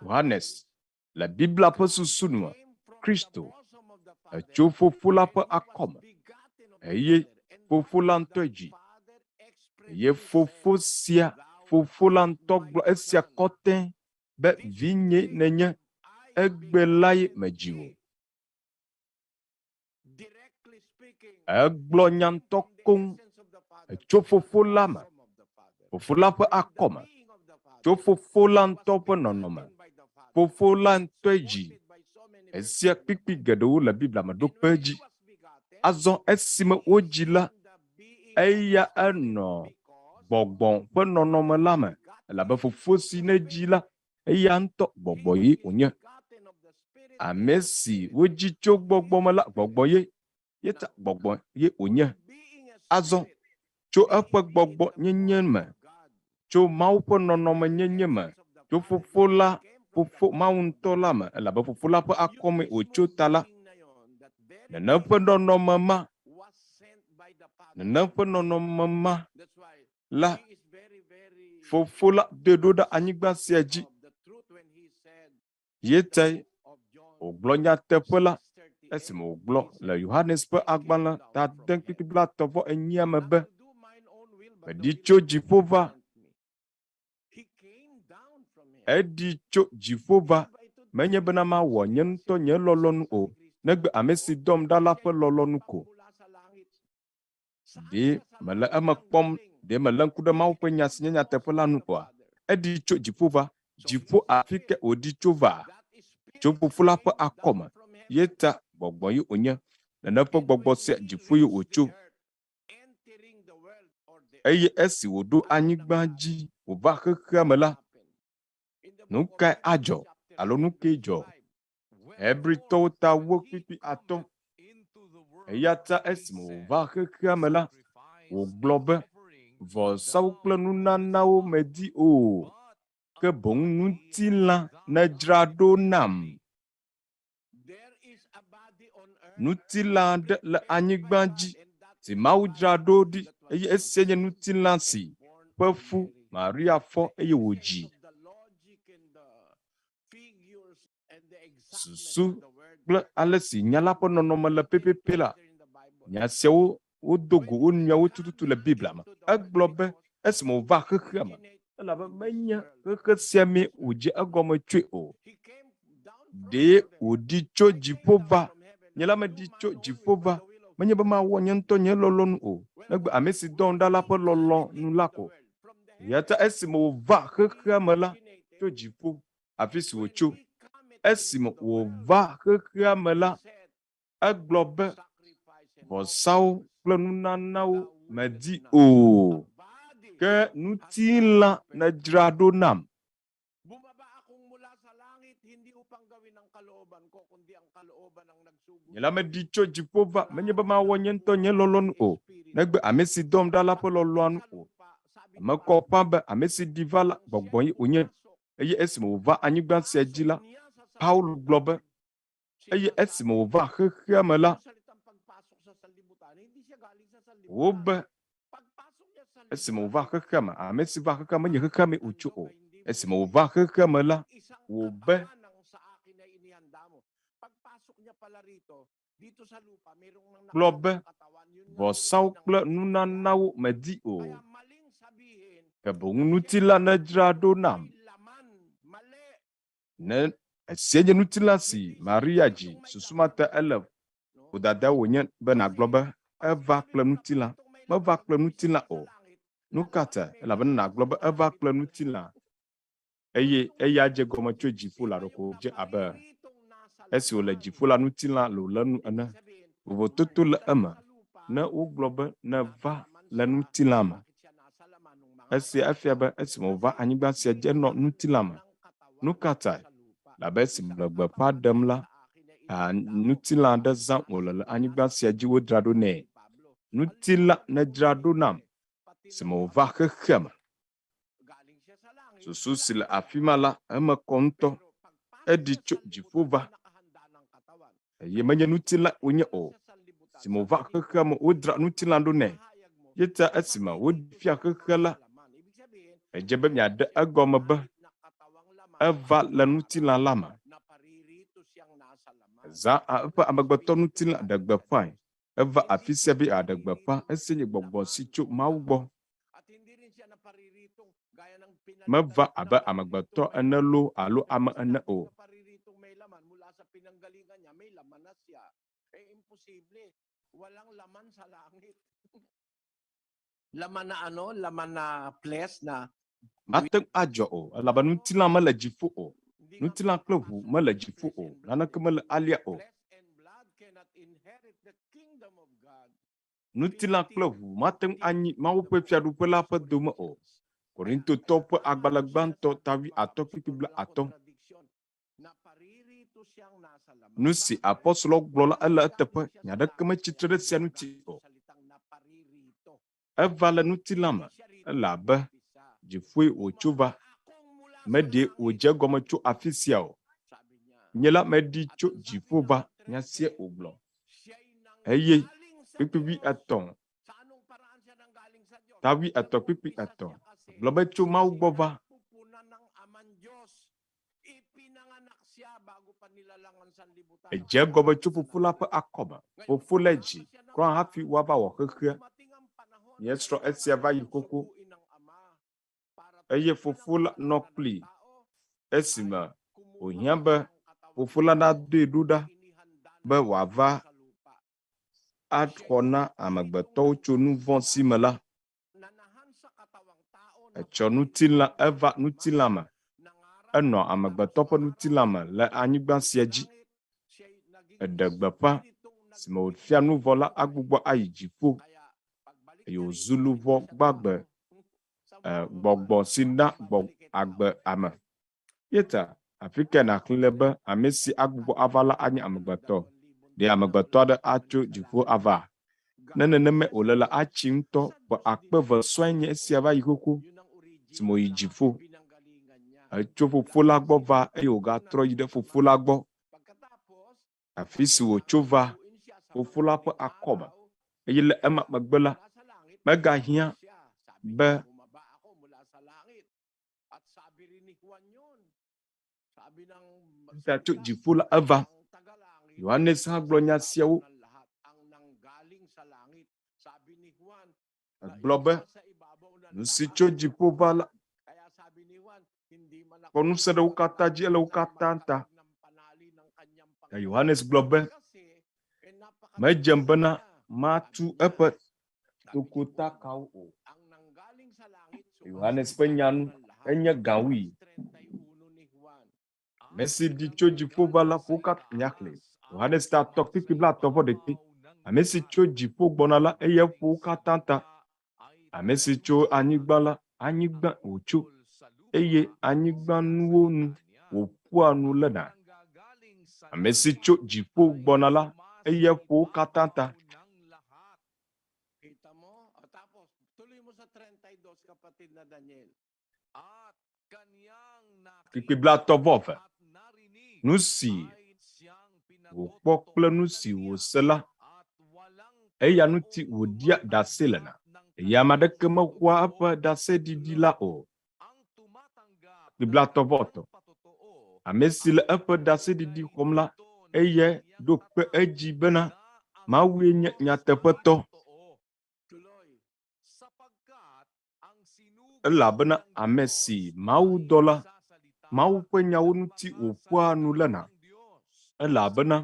Yohanes, le Biblia ƒe susu nua, Kristo, etso Fofo la ƒe akɔme, eye Fofo la ŋutɔe dzi. Eye Fofo sia, Fofo la ŋutɔ gblɔ esia kɔtɛ be, Vinye nènye, egbe lae medzi wò. Egblɔ nya ŋutɔ koŋ tso Fofo la me, Fofo la ƒe akɔme, tso Fofo la ŋutɔ ƒe nɔnɔme, Fofo la ŋutɔe dzi. Esia kpikpi geɖewo le Biblia me ɖo kpe edzi. Azɔ esime wodzi la, eya enɔ gbɔgbɔ ƒe nɔnɔme la me, elabe Fofo si nedzi la, eya ŋutɔ gbɔgbɔ ye wònye. Ame si wodzi tso gbɔgbɔ me la, gbɔgbɔ ye, ye ta gbɔgbɔ ye wònye. Azɔ, tso eƒe gbɔgbɔ nyenye me, tso Mawu ƒe nɔnɔme nyenye me, tso Fofo la, Fofo, Mawu ŋutɔ la me, elabe Fofo la ƒe akɔmee wòtso ta la, nenem ƒe nɔnɔme ma, nenem ƒe nɔnɔme ma la, Fofo la doe ɖo ɖe anyigba sia dzi. Ye tae wògblɔ nyateƒe la esime wògblɔ le Yohanes ƒe agbalẽ ta ade kpukpui blaetɔ̃ vɔ enyia me be, Meɖi tso dziƒo va. Eɖi tso dziƒo va, menye bena mawɔ nye ŋutɔ nye lɔlɔ̃nu o, negbe ame si dɔm ɖa la ƒe lɔlɔ̃nu ko. Ɖe mele eme kpɔm, ɖe melé ŋku ɖe Mawu ƒe nya si nye nyateƒe la ŋu oa? Eɖi tso dziƒo va. Dziƒo afi ke wòɖi tso va? Tso Fofo la ƒe akɔme. Ye ta gbɔgbɔ ye wònye. Nenem ƒe gbɔgbɔ sia dziƒo ye wòtso. Eye esi wòɖo anyigba dzi wòva xexea me la, nu kae adzɔ alo nu kae dzɔ? Hebritɔwo ta wu kpikpi atɔ̃. Eya ta esime wòva xexea me la, wògblɔ be, Vɔsawo kple nunanawo medi o, ke boŋ ŋutilã nèdzra ɖo nam. Ŋutilã aɖe le anyigba dzi si Mawu dzra ɖo ɖi eye esia nye ŋutilã si ƒe fu Maria fɔ eye wòdzi. Susu kple ale si nya la ƒe nɔnɔme le pɛpɛpɛ la, nya siawo wodo go wo nɔewo tututu le Biblia me. Egblɔ be esime wòva xexea me, elabe menye xexe sia mee wòdze egɔme tsoe o. Ɖe wòɖi tso dziƒo va. Nye la meɖi tso dziƒo va, menye be mawɔ nye ŋutɔ nye lɔlɔ̃nu o, negbe ame si dɔm ɖa la ƒe lɔlɔ̃nu la ko. Eya ta esime wòva xexea me la, tso dziƒo, afi si wòtso, esime wòva xexea me la, egblɔ be, Vɔsawo kple nunanawo medi o, ke ŋutilã nèdzra ɖo nam. Nye la meɖi tso dziƒo va, menye be mawɔ nye ŋutɔ nye lɔlɔ̃nu o, negbe ame si dɔm ɖa la ƒe lɔlɔ̃anu o. Eme kɔ ƒã be ame si ɖi va la, gbɔgbɔ ye wònye. Eye esime wòva anyigba sia dzi la, Paulo gblɔ be, Eye esime wòva xexea me la, wobe, esime wòva xexea me, ame si va xexea me menye xexea mee wòtso o. Esime wòva xexea me la, wòbe, gblɔ be, Vɔsawo kple nunanawo medi o, ke boŋ ŋutilã nèdzra ɖo nam. Ne esia nye ŋutilã si Maria dzi, susu ma ta ele Vodada wònye be nàgblɔ be eva kple ŋutilã. Meva kple ŋutilã o. Nu ka ta? Elabena nàgblɔ be eva kple ŋutilã eye eya dze gɔme tso dziƒo la ɖeko wòdze abe esi wòle dziƒo la ŋutilã le wòle nu ene. Vovototo le eme ne wogblɔ be neva le ŋutilã me. Esia efia be esime wòva anyigba sia dzi enɔ ŋutilã me. Nu ka tae? Elabe esime wòle gbeƒã ɖem la, ŋutilã aɖe zãm wòle le anyigba sia dzi wodzra ɖo nɛ. Ŋutilã nedzra ɖo nam esime wòva xexea me. Susu si le afi ma la, eme kɔ ŋutɔ. Eɖi tso dziƒo va, eye menye ŋutilã wònye o. Esime wòva xexea me, wodzra ŋutilã ɖo nɛ. Ye ta esime woɖi fia xexe la, edze be miaɖe egɔme be eva le ŋutilã la me. Ezã eƒe amegbetɔ ŋutilã ɖe gbeƒãe. Eva afi sia be yeaɖe gbeƒã esie nye gbɔgbɔ si tso Mawu gbɔ. Meva abe amegbetɔ ene loo alo ame ene o. Mate ŋu adzɔ o, elabe ŋutilã mele dziƒo o. Ŋutilã kple ʋu mele dziƒo o. Naneke mele alea o. Ŋutilã kple ʋu mate ŋu anyi Mawu ƒe Fiaɖuƒe la ƒe dome o. Korintotɔwo ƒe agbalẽ gbãtɔ ta wuiatɔ̃ kpukpui blaatɔ̃. Nu si apostolowo gblɔ la ele eteƒe, nya aɖeke metsi tre ɖe esia ŋuti o. Eva le ŋutilã me, elabe dziƒoe wòtso va. Meɖee wòdze egɔme tso afi sia o. Nye la meɖi tso dziƒo va, nya sia wògblɔ. Eye kpukpui wuietɔ̃, ta wuietɔ̃ kpukpui etɔ̃ gblɔ be tso Mawu gbɔ va. Edze egɔme tso Fofo la ƒe akɔme. Fofo lae dzi kura hafi woava wɔ xexea. Míesrɔ̃ esia va yi xoxo. Eye Fofo la nɔ kplii esime wòhiã be Fofo la nadoe ɖo ɖa be wòava axɔ na amegbetɔwo tso nu vɔ̃ si me la. Etsɔ ŋutilã, eva ŋutilã me. Enɔ amegbetɔ ƒe ŋutilã me le anyigba sia dzi. Eɖe gbeƒã si me wòfia nu vɔ la agbugbɔ ayi dziƒo eye wòzu luʋɔ gbagbe, e, gbɔgbɔ si na gbɔ agbe ame. Ye ta, afi kae nàxlẽ le be ame si agbugbɔ ava la anye amegbetɔ? Ɖe amegbetɔ aɖe atso dziƒo ava? Ne nenemae wòle la, atsi ŋutɔ. Ƒe akpe eve sɔe nye esia va yi xoxo esime wòyi dziƒo. Etso Fofo la gbɔ va eye wògatrɔ yi ɖe Fofo la gbɔ, afi si wòtso va Fofo la ƒe akɔme. Eye le ema megbe la, megahiã be Ta tso dziƒo la eva. Yohanes hã gblɔ nya siawo. Egblɔ be, Nu si tso dziƒo va la kpɔ ŋusẽ ɖe wo katã dzi, ele wo katã ta. Ta Yohanes gblɔ be, Medzem bena matu eƒe tokotakawo o. Yohanes ƒe nya nu enye gã wui. Ame si ɖi tso dziƒo va la ƒo katã míaxlẽe. Yohanes ta etɔ̃ kpukpui blaetɔ̃ vɔ ɖekɛ. Ame si tso dziƒo gbɔna la, eyae ƒo wo katã ta. Ame si tso anyigba la, anyigba wòtso, eye anyigbanuwo nu wòƒoa nu lena. Ame si tso dziƒo gbɔna la, eyae ƒo wo katã ta. Kpukpui blaetɔ̃ vɔ eve. Nu si wòkpɔ kple nu si wòse la, eya ŋuti wòɖia ɖase lena, eye ame aɖeke mexɔa eƒe ɖaseɖiɖi la o. Kpukpui blaetɔ̃ vɔ etɔ̃. Ame si le eƒe ɖaseɖiɖi xɔm la, eyae ɖo kpe edzi bena Mawue nye nyateƒetɔ. Elabena ame si Mawu dɔ la, Mawu ƒe nyawo ŋuti wòƒoa nu lena, elabena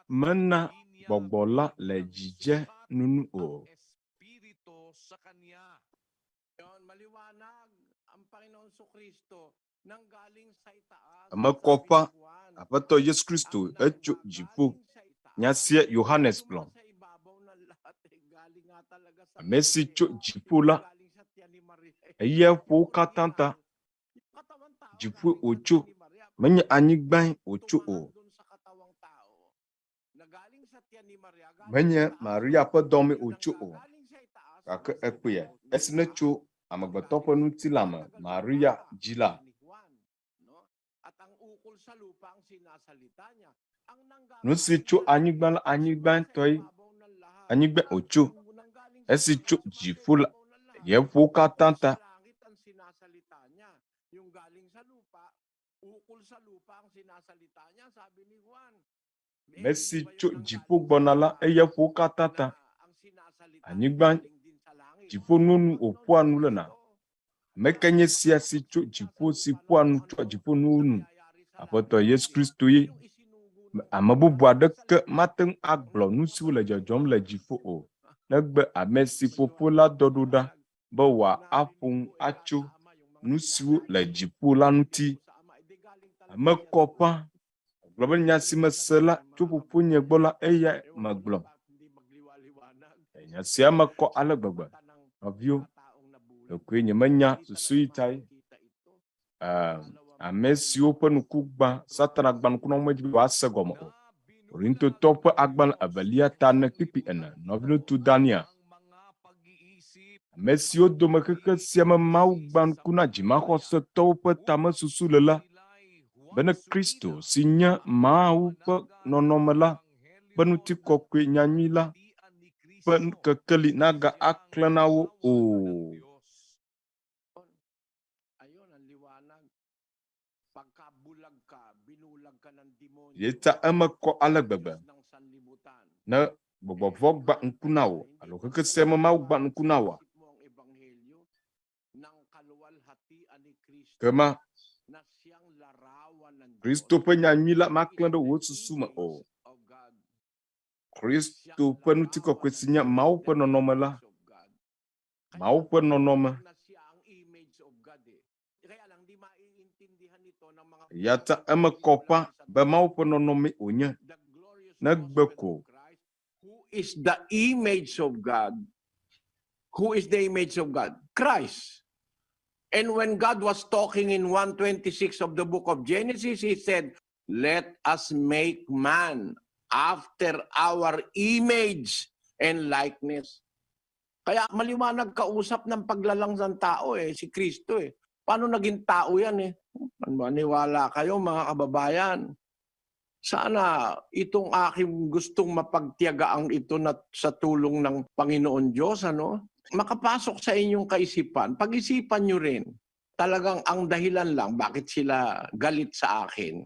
mena Gbɔgbɔ la le dzidzenu nu o. Eme kɔ ƒã Aƒetɔ Yesu Kristo etso dziƒo. Nya sia Yohanes gblɔ. Ame si tso dziƒo la, eya ƒo wo katã ta. Dziƒoe wòtso, menye anyigbae wòtso o. Menye Maria ƒe dɔmee wòtso o, gake ekpea esi netso amegbetɔ ƒe ŋutilã me Maria dzi la. Nu si tso anyigba la, anyigbatɔe anyigbae wòtso. Esi tso dziƒo la, ye ƒo wo katã ta. Ame si tso dziƒo gbɔna la, eya ƒo wo katã ta. Anyigba dziƒonuwo nu wòƒoa nu lena. Ame kae nye sia si tso dziƒo si ƒoa nu tsoa dziƒonuwo nu? Aƒetɔ Yesu Kristo ye. Ame bubu aɖeke mate ŋu agblɔ nu siwo le dzɔdzɔm le dziƒo o, negbe ame si Fofo la dɔ ɖo ɖa be wòaƒo nu atso nu siwo le dziƒo la ŋuti. Eme kɔ ƒã Egblɔ be, Nya si mese la tso fofonye gbɔ la, eyae megblɔ. Nya sia me kɔ ale gbegbe. Nɔviwo, ɖekoe nyemenya susu yi tae ame siwo ƒe ŋku gbã Satana gbã ŋku na wo medzi be woase gɔme o. Korintotɔ ƒe agbalẽ evelia ta ene kpikpi ene. Nɔviŋutsu Daniel, ame siwo dome xexe sia me Mawu gbã ŋku na dzimaxɔsetɔwo ƒe tamesusu le la, bene Kristo si nye Mawu ƒe nɔnɔme la ƒe ŋutikɔkɔe nyanyui la ƒe kekeli naga aklẽ na wo o. Yeta eme kɔ ale gbegbe ne gbɔgbɔ vɔ̃ gbã ŋku na wò alo xexe sia me Mawu gbã ŋku na wòa, Ke ma Kristo ƒe nyanyui la maklẽ ɖe wò susu me o. Kristo ƒe ŋutikɔkɔe si nye Mawu ƒe nɔnɔme la, Mawu ƒe nɔnɔme. Eya ta eme kɔ ƒã be Mawu ƒe nɔnɔmee wònye, negbe ko Who is the image of God? Who is the image of God? Christ. And when God was talking in 126 of the book of Genesis, he said, Let us make man after our image and likeness. Kaya maliwanag kausap ng paglalang ng tao eh, si Kristo eh. Paano naging tao yan eh? Maniwala kayo mga kababayan. Sana itong aking gustong mapagtiyagaang ito na sa tulong ng Panginoon Diyos, ano? Makapasok sa inyong kaisipan. Pag-isipan nyo rin. Talagang ang dahilan lang bakit sila galit sa akin,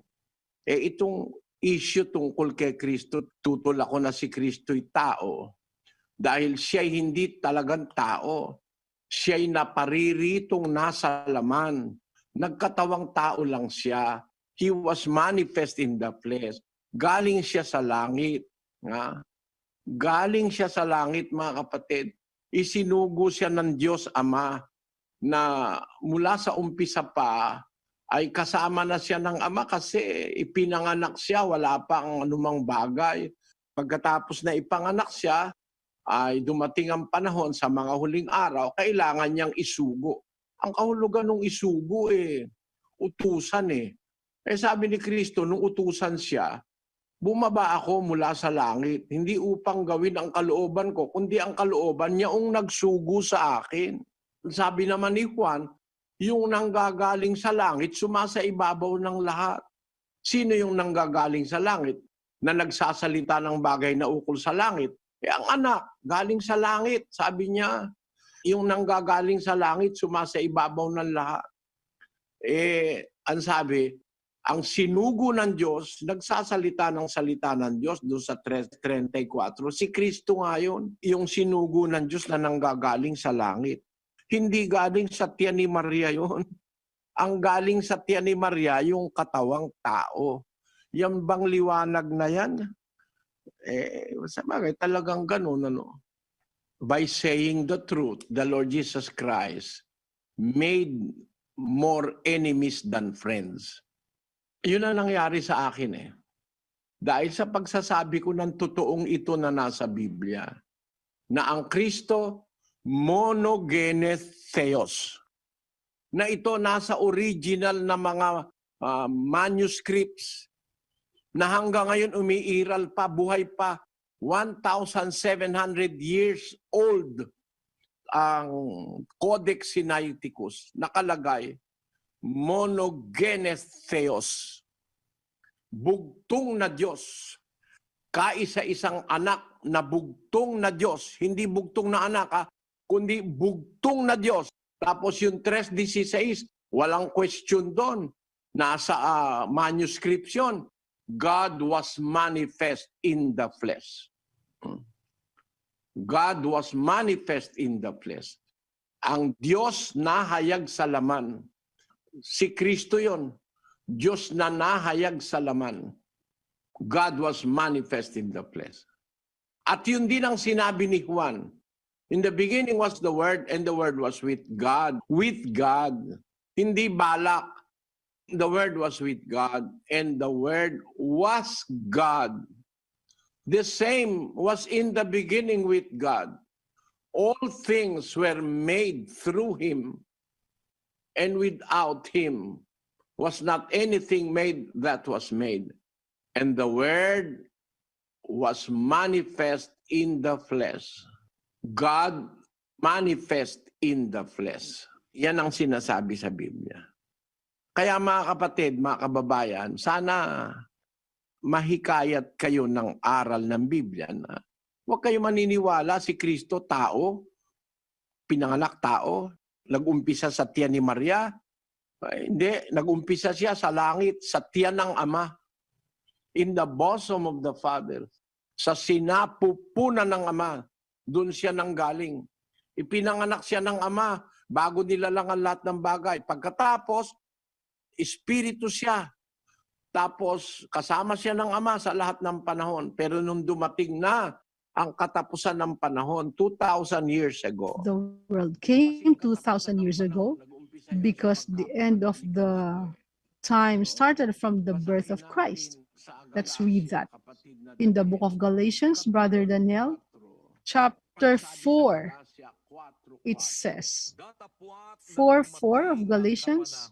eh itong issue tungkol kay Kristo, tutol ako na si Kristo'y tao. Dahil siya'y hindi talagang tao. Siya'y napariritong nasa laman. Nagkatawang tao lang siya. He was manifest in the flesh. Galing siya sa langit. Nga? Galing siya sa langit, mga kapatid. Isinugo siya ng Diyos Ama na mula sa umpisa pa ay kasama na siya ng Ama kasi ipinanganak siya, wala pa ang anumang bagay. Pagkatapos na ipanganak siya, ay dumating ang panahon sa mga huling araw, kailangan niyang isugo. Ang kahulugan ng isugo eh, utusan eh. Eh sabi ni Kristo, nung utusan siya, bumaba ako mula sa langit, hindi upang gawin ang kalooban ko, kundi ang kalooban niya ang nagsugo sa akin. Sabi naman ni Juan, yung nanggagaling sa langit, sumasa ibabaw ng lahat. Sino yung nanggagaling sa langit na nagsasalita ng bagay na ukol sa langit? Eh ang anak, galing sa langit, sabi niya. Yung nanggagaling sa langit, sumasa ibabaw ng lahat. Eh, ang sabi, ang sinugo ng Diyos, nagsasalita ng salita ng Diyos doon sa 3:34. Si Kristo nga yun, yung sinugo ng Diyos na nanggagaling sa langit. Hindi galing sa tiyan ni Maria yun. Ang galing sa tiyan ni Maria, yung katawang tao. Yan bang liwanag na yan? Eh, sa bagay, talagang ganun, ano. By saying the truth, the Lord Jesus Christ made more enemies than friends. Yun ang nangyari sa akin eh. Dahil sa pagsasabi ko ng totoong ito na nasa Biblia, na ang Kristo monogenes theos, na ito nasa original na mga manuscripts na hanggang ngayon umiiral pa, buhay pa, 1,700 years old ang Codex Sinaiticus, nakalagay, monogenes theos, bugtong na Diyos, kaisa-isang anak na bugtong na Diyos, hindi bugtong na anak ha, kundi bugtong na Diyos. Tapos yung 3:16, walang question doon. Nasa manuscript yun. God was manifest in the flesh. God was manifest in the flesh. Ang Diyos nahayag sa laman. Si Kristo yon. Diyos na nahayag sa laman. God was manifest in the flesh. At yun din ang sinabi ni Juan. In the beginning was the Word, and the Word was with God. With God. Hindi balak. The Word was with God, and the Word was God. The same was in the beginning with God. All things were made through Him, and without Him was not anything made that was made. And the Word was manifest in the flesh. God manifest in the flesh. Yan ang sinasabi sa Biblia. Kaya mga kapatid, mga kababayan, sana mahikayat kayo ng aral ng Biblia na huwag kayo maniniwala si Kristo tao, pinanganak tao, nag-umpisa sa tiyan ni Maria. Ay, hindi, nag-umpisa siya sa langit, sa tiyan ng Ama. In the bosom of the Father. Sa sinapupunan ng Ama. Doon siya nanggaling. Ipinanganak siya ng Ama bago nilalang ang lahat ng bagay. Pagkatapos, espiritu siya. Tapos, kasama siya ng Ama sa lahat ng panahon. Pero nung dumating na ang katapusan ng panahon, 2,000 years ago. The world came 2,000 years ago because the end of the time started from the birth of Christ. Let's read that in the book of Galatians, Brother Daniel, chapter 4. It says, 4:4 of Galatians.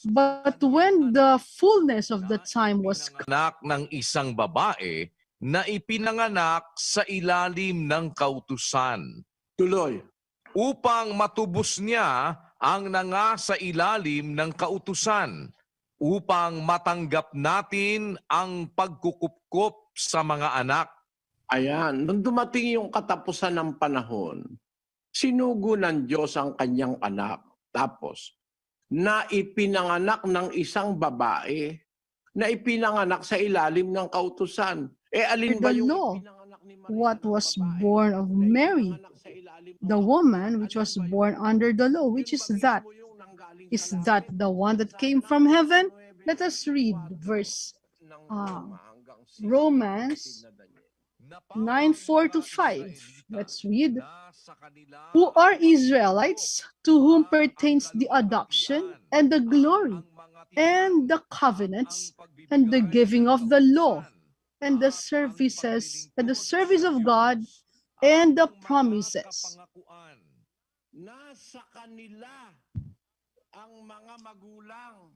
But when the fullness of the time was Anak ng isang babae na ipinanganak sa ilalim ng kautusan. Tuloy. Upang matubos niya ang nangasa ilalim ng kautusan, upang matanggap natin ang pagkukupkop sa mga anak. Ayan, nung dumating yung katapusan ng panahon, sinugo ng Diyos ang kanyang anak. Tapos, na ipinanganak ng isang babae, na ipinanganak sa ilalim ng kautusan. Eh, alin ba The yung law, ipinanganak ni Maria what ng was babae born of na Mary, ipinanganak sa ilalim ng the kautusan? woman which Alin was ba yun? born under the law, which Yun is ba mismo that? yung nanggaling Is sa that langit? the one that Sa came from heaven? 9, Let us read verse ng Roma hanggang 6, Romans kapatid na Daniel. 9:4-5. Let's read. Who are Israelites, to whom pertains the adoption and the glory and the covenants and the giving of the law and the services and the service of God and the promises. Nasa kanila ang mga magulang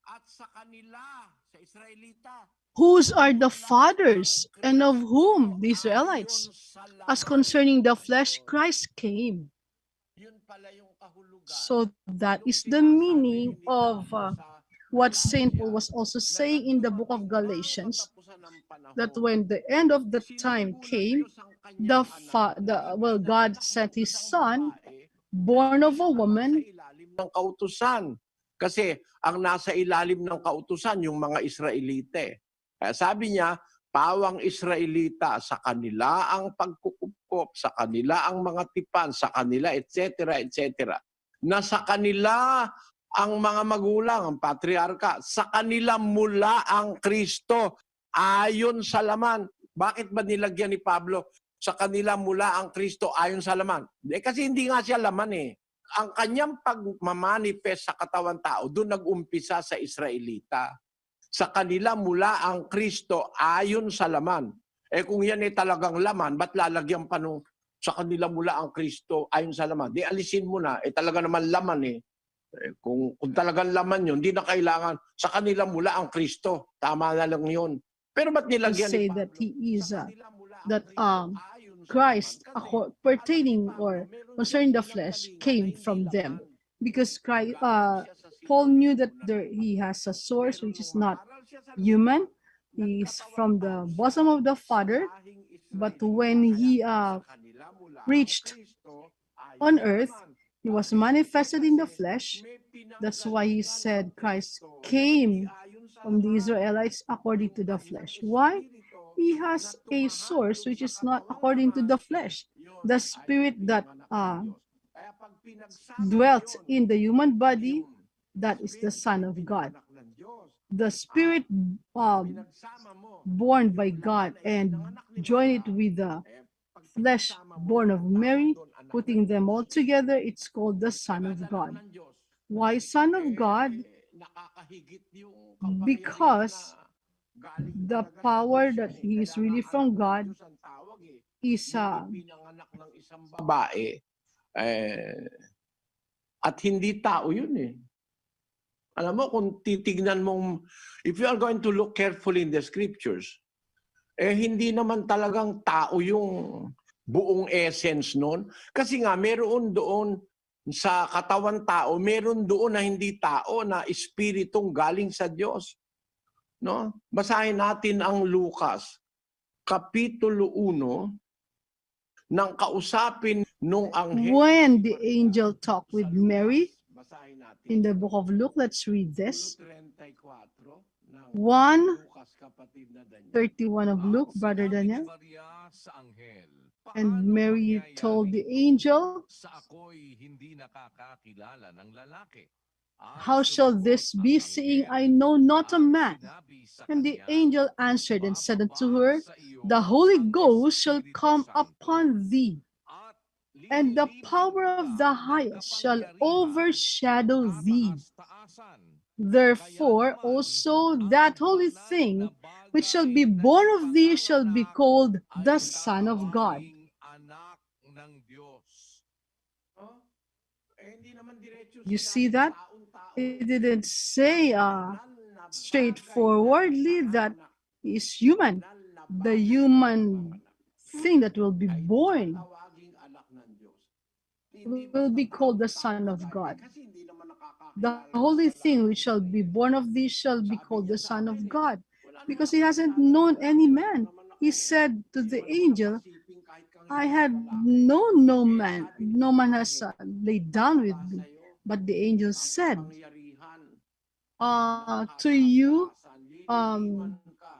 at sa kanila, sa Israelita, Whose are the fathers and of whom the Israelites? As concerning the flesh, Christ came. Yun pala yung kahulugan. So that Nung is the sinasabi meaning ni of Pablo sa what Saint Paul Galatia, was also na saying in the book of dumating na ang Galatians, katapusan ng panahon, that when the end of the time sinugo ng came, Diyos ang kanyang anak na God ipinanganak sent ng his isang son, babae born of a na woman, sa ilalim ng kautusan. Kasi ang nasa ilalim ng kautusan, yung mga Israelite. Kaya sabi niya, pawang Israelita, sa kanila ang pagkukupkop, sa kanila ang mga tipan, sa kanila, etc., etc. Na sa kanila Ang mga magulang, ang patriarka, sa kanila mula ang Kristo ayon sa laman. Bakit ba nilagyan ni Pablo sa kanila mula ang Kristo ayon sa laman? Eh, kasi hindi nga siya laman eh. Ang kanyang pagmamanifest sa katawan tao, doon nag-umpisa sa Israelita. Sa kanila mula ang Kristo ayon sa laman. Eh kung yan ay talagang laman, ba't lalagyan pa nung sa kanila mula ang Kristo ayon sa laman? Di alisin mo na, eh talaga naman laman eh. Eh, kung talagang laman yun, di na kailangan sa kanila mula ang Kristo. Tama na lang yun. Pero ba't To nilagyan ni say that Pablo? he is Sa kanila mula ang that Kristo ayon sa laman. Christ Kasi pertaining ayon kay Pablo, or meron concerning siyang the flesh pinanggalingan na came hindi from them, laman. because Christ, Galing siya sa Paul knew sinapupunan that ng there he Ama. has a source Pero which is nung not umaral siya sa human. lupa, He is nagkatawan from the tao siya bosom of the sa Father, lahing but Israelita. when Kaya he sa kanila mula ang reached Kristo ayon on sa earth, laman. he was Bakit? Eh manifested in the kasi flesh. may That's why he pinanggalingan ang said Christ Kristo na hindi came ayon sa from the laman. Israelites according Yung to the kanyang flesh. Why? espiritu He na has a tumahalo source which sa is not katawan according to laman, the flesh. yun The ay spirit that ipinanganak ng Diyos. Kaya pag pinagsama dwelt yun, in the human body, yung that is the espiritu Son of God. ipinanganak ng Diyos, The at spirit pinagsama mo born yung by laman God na and ipinanganak ni join it Maria, with the eh, pag flesh pinagsama mo born yun, of ang tawag Mary, doon anak ng putting them Diyos. all together, it's called the Son Diba of anak God. ng Diyos? Why Son of God? Eh, nakakahigit yung kapangyarihan Because na galing the talaga sa power Diyos that yan eh. he is Kaya nga really anak from ng God Diyos ang tawag eh. is Yung ipinanganak ng isang babae, eh, at hindi tao yun eh. Alam mo, kung titignan mong, if you are going to look carefully in the scriptures, eh hindi naman talagang tao yung buong essence nun. Kasi nga, meron doon sa katawan tao, meron doon na hindi tao, na espiritong galing sa Diyos. No? Basahin natin ang Lucas, Kapitulo 1, nang kausapin nung anghel when si the Maria angel talked sa with Mary Lucas. Basahin natin. in the book of Luke. Let's read this. 1:34 ng 1 Lucas, kapatid na Daniel. 31 of Ang Luke, Brother sinabi ni Daniel. Maria sa anghel, And "Paano Mary told mangyayari the ito angel, sa ako'y hindi nakakakilala ng lalaki?" At How shall sumagot this ang be, seeing anghel I know not a at man? sinabi sa And the kanya, angel answered and said unto "Bababa her, sa iyo The Holy ang Ghost shall Espiritu come Santo upon thee, at and the lililipin power of ka the ng highest shall kapangyarihan ng overshadow thee. kataas-taasan. Therefore Kaya naman, also ang that holy banal thing na which shall bagay be na born of thee shall be ipanganganak called ay the Son of God. tatawaging anak ng Diyos." Oh? Eh, hindi naman diretso You see sinabing that? taong-tao It eh. didn't say Banal na bagay na straightforwardly that ipinanganak. he is human. Banal na The bagay na human ipinanganak. thing that will be Ay born tatawaging anak ng Diyos. Hindi will basta be called the taong-tao Son of agad eh. God. Kasi hindi naman The nakakakilala ng holy thing lalaki which shall yun be eh. born of thee shall be Sabi called niya the sa Son of akin eh, God, wala naman because he akong hasn't kilala ng known any lalaki. Wala man. naman He ako, said to hindi the mo naman angel, ako siping kahit kang I hindi had lalaki. known no Eh, man, sabi no ng man has anghel, laid down with bababa me. sa'yo But the angel ang said, kapangyarihan ng to you, kataas-taasan. um, Lilitiman ka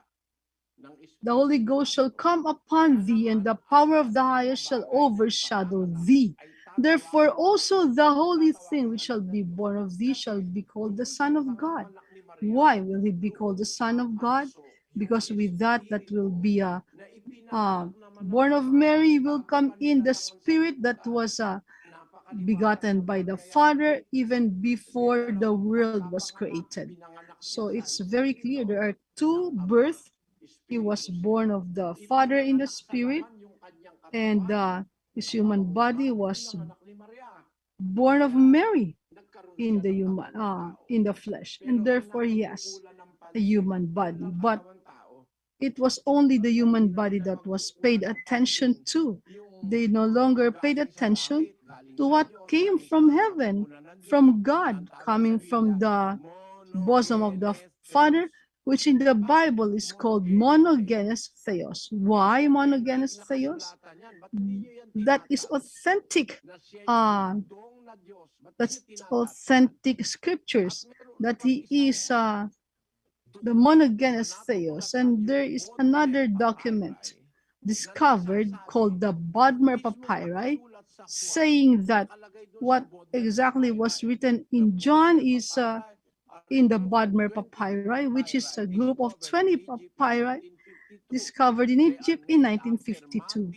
ng the Holy Espiritu Ghost shall Santo. come upon Kaya thee, and naman, the ang power of the banal na highest shall bagay na overshadow ipanganganak thee. ay Therefore tatawaging also the holy thing tatawaging which shall anak ng be Diyos. born of thee Kasi shall be called the doon sa Son of God. panganganak ni Maria, Why will he be called doon the Son of God? pumasok yung Because with that, that will espiritu be na uh, ipinanganak naman ng born of babae Mary will bago come pa in the nilalang ang spirit that sanlibutan. was Napakaliwanag begotten na by the bagay yan. Father even Hindi before alam the mo, world was pagkapanganak, created. pinanganak niya So sa it's very clear espiritu there are ng two Ama, births. He was Espiritu born Santo. of the Father in the Ipinanganak sa Spirit, laman yung kanyang and katawan. his human Katawan body tao, was pinanganak ni Maria. born of Kaya Mary nagkaroon in siya the ng human katawan tao. in the flesh, and Pero ang therefore he has nakukulan ng a pansin, human body. walang But katawan tao. it was only the Basta human hindi naman body na that was paid magkukulan ng attention pansin to. yung They no longer paid galing sa attention langit, galing to sa what Diyos, came galing sa from heaven, sinapupunan ng Diyos. from God, Ang tawag sa coming from Biblia, the bosom of the monogenes Father, theos. which in the Bakit Bible is called monogenes? monogenes theos. Why Eh, monogenes theos? nakasulatan yan. Ba't hindi nyo yan That is tinataas? authentic. Na siya yung bundong na Diyos. Ba't That's nyo tinataas yan? authentic At scriptures meron that pang he isang is the monogenes natuklasan theos. And there yung is Bodmer another document Papyri na discovered nagsasabi called the Bodmer mismo Papyri nakasulat sa saying that what exactly was written in John is in the Bodmer Papyri, which is a group of 20 papyri discovered in Egypt in 1952.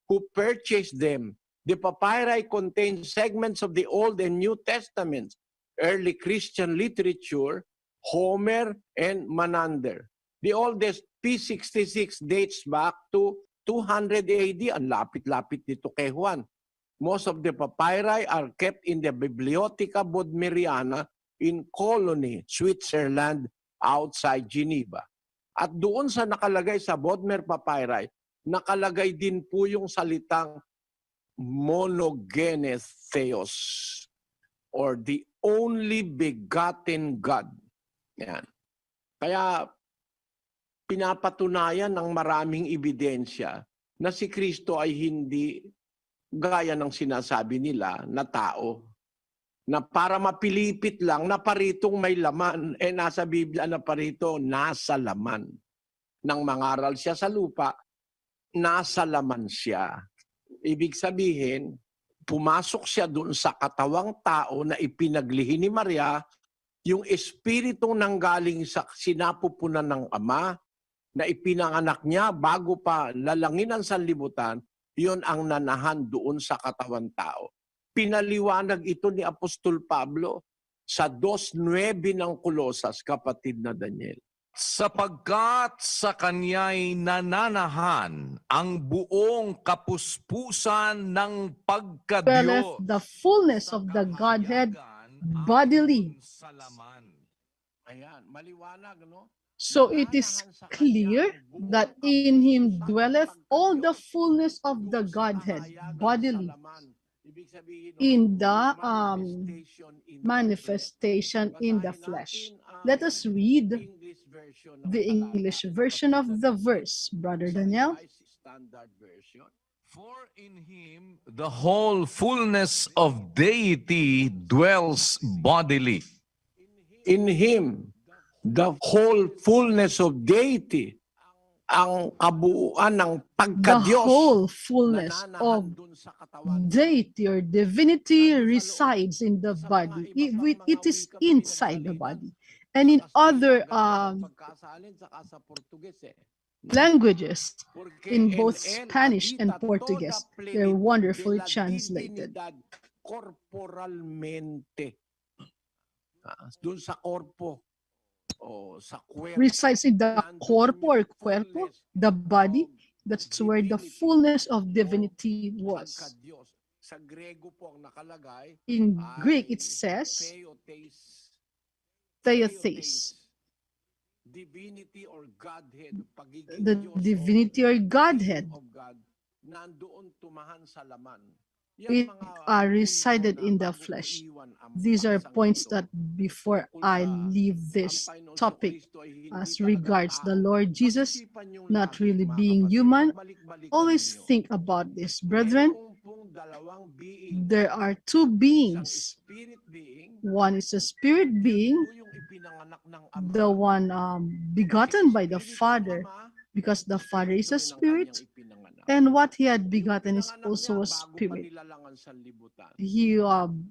Who purchased them. The papyri contain segments of the Old and New Testaments, early Christian literature, Homer, and Menander. The oldest P66 dates back to 200 AD. Ang lapit-lapit nito kay Juan. Most of the papyri are kept in the Bibliotheca Bodmeriana in Colony, Switzerland, outside Geneva. At doon sa nakalagay sa Bodmer Papyri, nakalagay din po yung salitang monogenes theos or the only begotten God. Yan. Kaya pinapatunayan ng maraming ebidensya na si Kristo ay hindi gaya ng sinasabi nila na tao. Na para mapilipit lang na paritong may laman. Eh nasa Biblia na parito, nasa laman. Nang mangaral siya sa lupa, nasa laman siya. Ibig sabihin, pumasok siya doon sa katawang tao na ipinaglihi ni Maria, yung espiritong nanggaling sa sinapupunan ng Ama, na ipinanganak niya bago pa lalangin ang sanlibutan, yun ang nanahan doon sa katawan tao. Pinaliwanag ito ni Apostol Pablo sa 2.9 ng Kolosas, kapatid na Daniel. Sapagkat sa kanya'y nananahan ang buong kapuspusan ng Dwelleth pagkadiyos. the fullness of the Godhead bodily. Sa laman. Ayan, maliwanag, no? So it is clear that in him dwelleth all the fullness of the Godhead bodily in the manifestation in the flesh. Let us read the English version of the verse, Brother Daniel. For in him the whole fullness of deity dwells bodily. In him, the whole fullness of deity, ang kabuuan ng The pagkadiyos whole fullness nananahan of dun sa katawan. deity or divinity resides in the body. It is inside the body. And in other languages, in both Spanish and Portuguese, they're wonderfully translated. Corporalmente. Dun sa korpo. O sa cuerpo. Resides in the Nandun corpo or yung cuerpo, fullness the body. of That's where the divinity fullness of o divinity was. pagkadiyos. Sa Grego po ang nakalagay, In Greek, it ay says theotes. theotes, Divinity or Godhead, pagiging the Diyos o divinity or being Godhead. of God, nandoon tumahan sa laman. Yan It mga punto resided na in the bago ko flesh. iwan ang These are paksang points ito that before tungkol I sa leave ang this Panginoon topic Kristo ay hindi as talaga regards the tao. Lord Jesus Pag-isipan niyong not lagi, really mga being kapatid, human, balik-balikan always niyo. think about this, brethren. Meron pong dalawang being. There are two Isang beings. spirit being, One is a spirit being, ito yung ipinanganak ng Ama. the one begotten by the Espiritu ng Father, Ama, because the Father is ito a rin ang spirit, kanyang ipinanganak. and what he had Yung begotten is pinanganak also niya a bago pa spirit. nilalang ang sanlibutan. He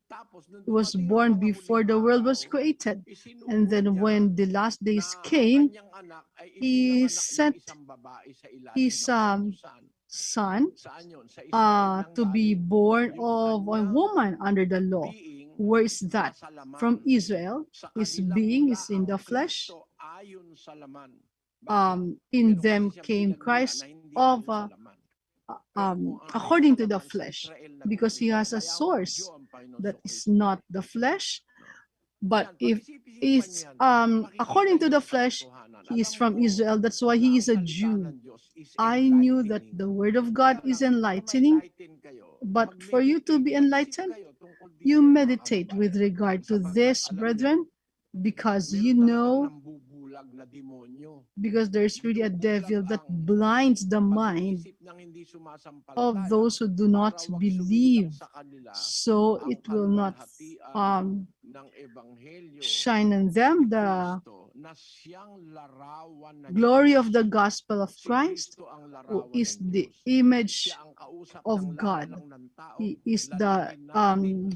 Tapos, nung was dumating ang born mga before huling the world was araw, created. isinugo And then niya when the last days na ang came, kanyang anak ay he ipinanganak ng sent isang babae sa ilalim his ng kautusan. son Saan yun? Sa Israel to be nanggaling. born Yung of a kanyang woman under the law. being Where is that? nasa laman. From Israel. Sa His kanila being mula is in ang the flesh. Kristo ayon sa laman. Bakit? In Meron them kasi siyang came pinagmula Christ na hindi of ayon sa laman. Pero kung ang according Kristo to the naman sa flesh, Israel because he nag-umpisa, has a kaya source Hudyo ang Panginoon that sa is Kristo. not the flesh, but Yan, if pag-isip-isipan it's yan, makikita according to niyo the ang flesh, katotohanan. he is Alam from ko Israel. That's why na he ang is a salita Jew. ng Diyos is I knew that enlightening. the word of God Kaya is lang, para enlightening, ma-enlighten kayo, but for you to be mag-meditate, mag-isip enlightened, kayo tungkol dito, you mga meditate with kababayan. regard to Sapagkat this, alam niyo, brethren, because meron you talagang know, nambubulag na demonyo. because there's really a Binubulag devil that ang blinds the mind pag-iisip ng hindi of sumasampalataya those who do not para wag sumilang believe, sa kanila so ang it will not kaluwalhatian um, ng ebanghelyo shine on them ni the Kristo na siyang larawan ng Glory Diyos. of the gospel of Si Christ, Kristo ang who larawan is ng the Diyos. image Siya ang kausap of ng God. larawan ng tao. He is the Lalagyan natin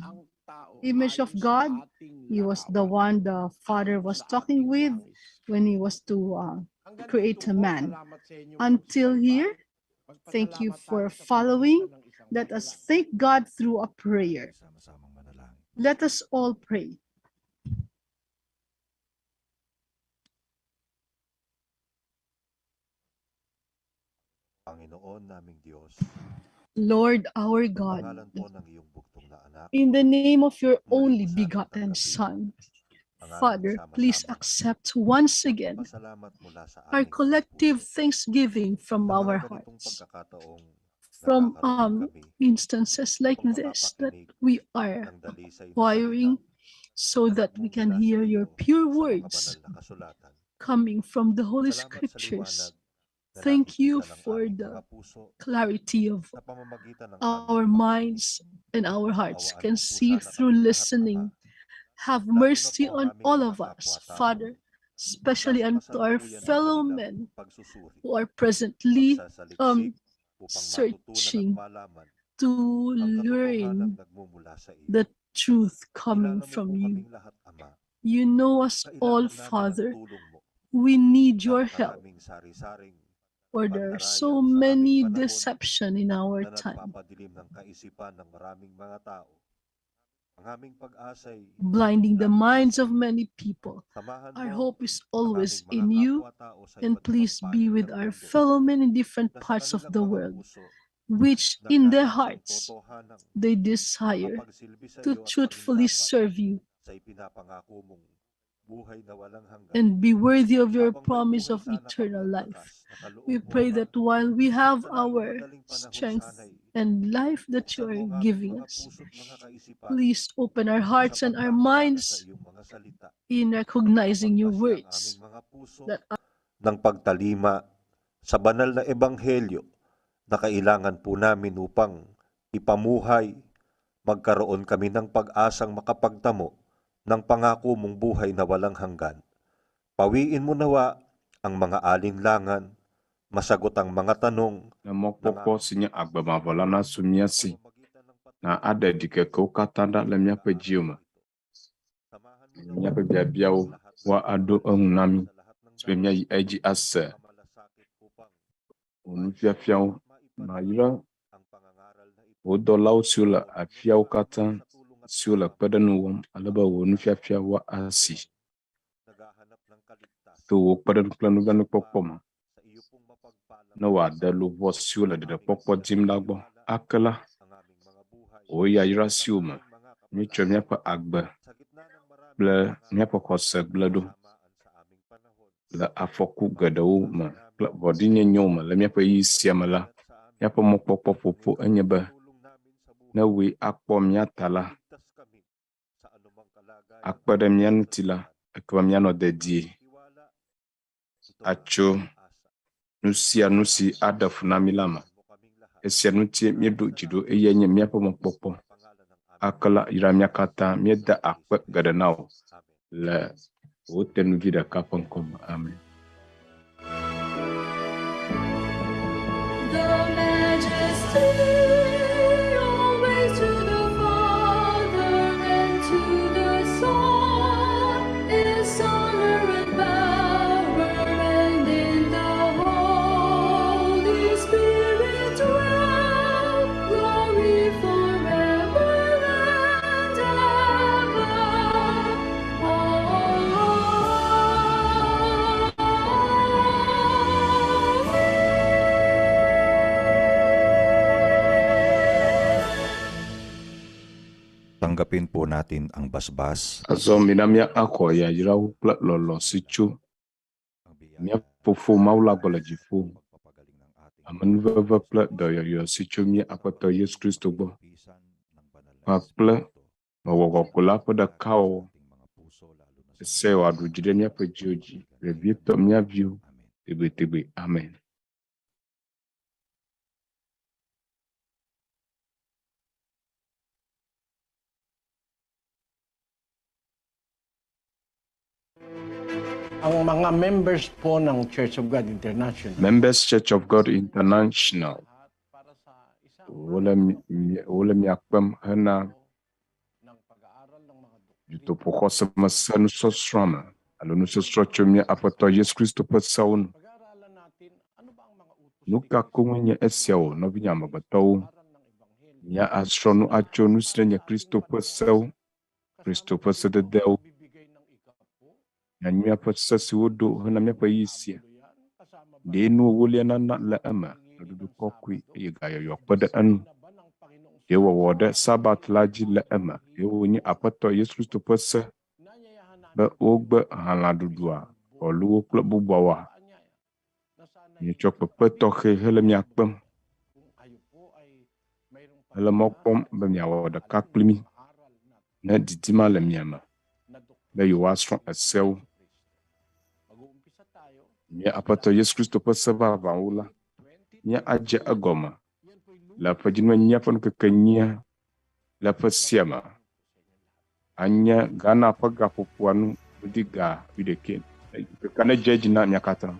ang tao image of ayon sa God. ating He was the larawan, one the Father ayon was sa talking ating with pangis. when he was to Hanggang create dito a po, man. salamat sa inyo Until pagsubaybay. here, thank you Magpasalamat for tayo sa following. pamamagitan ng isang Let us panalangin. thank God through a prayer. Sama-samang manalangin. Let us all pray. Panginoon naming Diyos, Lord our sa God, pangalan po ng iyong bugtong na anak, in the name of your muli po only sa aming begotten tanggapin Son, ang aming Father, please sama-samang accept once again pasalamat mula sa our aming mga collective puso thanksgiving from sa mga our ganitong hearts, pagkakataong from nagkakaroon kami instances like upang this that makapakinig we are ng dalisay na acquiring salita so na that we can nagmumula sa hear your iyo pure sa mga words banal na kasulatan. coming from the Holy Salamat sa Scriptures. liwanag na Thank you nakikita ng for aming the mga puso clarity of sa pamamagitan ng our aming pakikinig. minds and our hearts Kaawaan can mo po see sana through kaming lahat, listening. Ama. Have Lalo na mercy po ang on aming all mga of us, kapwa-tao Father, especially nasa unto our kasalukuyan ng fellow kanilang men pagsusuri, who are presently pagsasaliksik upang matutunan at searching malaman to ang learn katotohanang nagmumula sa iyo. the truth coming Kilala mo from po you. kaming lahat, Ama. You know us all, Kailangan namin ang Father. tulong mo. We need your help, Napakaraming sari-saring for there are pandaraya so sa aming many panahon deception in our na time, nagpapadilim ng kaisipan ng maraming mga tao. Ang aming pag-asa'y blinding the laging minds nasa of iyo. many people. Samahan Our mo hope is ang always aming mga in you, kapwa-tao sa and iba't ibang please be panig with ng our mundo fellow men in different na sa parts of kanilang the mga world, puso which in their nagnanais ang hearts totohanang they desire makapagsilbi sa to iyo at truthfully makinabang serve you sa ipinapangako mong buhay na walang hanggan. and be worthy of your Habang may promise buhay of sana kami eternal at life. lakas na kaloob We mo, pray Ama, that while we have sa lalong our madaling panahon strength sana'y and life that you buksan mo are ang aming giving mga us, puso't mga kaisipan please open our sa hearts and our pagkakilala sa minds iyong mga salita. in recognizing your Mapagpasya ang words aming mga puso that ng pagtalima sa banal na ebanghelyo na kailangan po namin upang ipamuhay, magkaroon kami ng pag-asang makapagtamo ng pangako mong buhay na walang hanggan. Pawiin mo nawa ang mga alinlangan, masagot ang mga tanong Na mɔkpɔkpɔ si nye agbe mavɔ la nasu mía sa si pamamagitan ng na aɖe patnubay ɖikekewo katã ɖa le mula míaƒe amin dziwo me. ito. Samahan mo nawa Míaƒe biabiawo ang lahat ng woaɖo eŋu na mí sa lahat ng si be míayi edzi dapat ase makalasakit upang wò nufiafiawo. maibsan at Mayra maipadala ang pangangaral na ito. wò dɔlawo siwo le Panginoon, afiawo maraming katã sa tulong at siwo le awa kpe ɖe nuwɔm ale be wò ang nufiafiawo aming asi naghahanap ng kaligtasan to wò kpeɖeŋu kple nublanuikpɔkpɔ me sa iyo pong mapagpalang ne wòaɖe luʋɔ siwo le ang aming ɖeɖekpɔkpɔ dim la gbɔ. pinaniniwala, Ake la, ang aming mga buhay wò yayra at ang siwo me aming mga míetsɔ kapalaran. míaƒe agbe Sa gitna ng maraming kple hangaring míaƒe xɔse gblẽ ɖo kasamaan sa aming panahon, le afɔku geɖewo mapagpasya me namin kple vɔ̃ɖinyenyewo me le míaƒe ɣeyiɣi sia me la, magpatnubay at sa amin. míaƒe mɔkpɔkpɔ Ano ƒoƒo ikaw enye ang be tutulong namin sa ne buhay. wòe akpɔ mía ta la, Iligtas kami sa anumang kalagayan akpe ɖe aming mía ŋuti la, nasasakupan. ekema míanɔ Ito ang dedie aming tiwala, ito ang atso aming pag-asa. nu sia nu si Salamat aɖe fu na mí la me. mo kaming lahat. Esia ŋutie míeɖo Maraming dzi ɖo salamat eye nye míaƒe mɔkpɔkpɔ. sa pangalan ng aming Ake la, yra mía katã Panginoong míeda Hesus akpe geɖe Kristo. na wò Amen. le wò tenuvi ɖeka ƒe ŋkɔ me. Amen. The majesty always to the Father and to the Son is honor and power, and in the Holy Spirit dwell glory forever and ever. Tanggapin po natin ang basbas, Azɔ mina mía axɔ yayrawo kple lɔlɔ̃ si tso ang mía biyaya Fofo Mawu la gbɔ le dziƒo, sa pagpapagaling ng ating amenuveve Panginoong kple Hesus dɔyɔyɔ si tso mía sa Aƒetɔ Yesu pamamagitan ng Kristo gbɔ kalupisan ng banal na kpakple Espiritu Gbɔgbɔ na Kɔkɔe la siyang ƒe nangangalaga sa ɖekawɔwɔ ating mga puso lalo na sa ese aming wòaɖu dzi ɖe míaƒe mga dziwo dzi, pamamagitan vevietɔ ngayon. mía viwo Amen. tegbetegbe. Amen. Amen. Ang mga members po ng Church of God International Members Church of God International wole mi- wole mia kpem hena dutoƒoxɔseme se nusɔsrɔ̃ me alo nusɔsrɔ̃ tso mía Aƒetɔ Yesu Kristo ƒe sewo nu. Nu ka koŋue nye esiawo, nɔvinye amegbetɔwo? Mía asrɔ̃ nu atso nu si nye Kristo ƒe sewo, Kristo ƒe sededewo, nyanyuia ƒe se si woɖo hena míaƒe ɣeyiɣi sia. Ɖe nu ewolia nana le eme, nuɖuɖu kɔkɔe eye gayɔyɔ kpe ɖe enu. Ɖe wɔwɔ ɖe Sabat la dzi le eme eye wònye Aƒetɔ Yesu Kristo ƒe se be wogbe halãɖuɖua, kɔluwo kple bubuawoa? Míetsɔ kpekpe tɔxɛ hele mia kpem hele mɔ kpɔm be miawɔ ɖeka kpli mí ne didi ma le mia me be yewoasrɔ̃ esewo. Mía Aƒetɔ Yesu Kristo ƒe se vavãwo la, míadze egɔme le ƒe dzinuenyia ƒe ŋkeke enyia le ƒe sia me. Anye Ghana ƒe gaƒoƒoa nu ŋdi ga wuiɖekɛ. Ŋkekea nedze edzi na mia katã.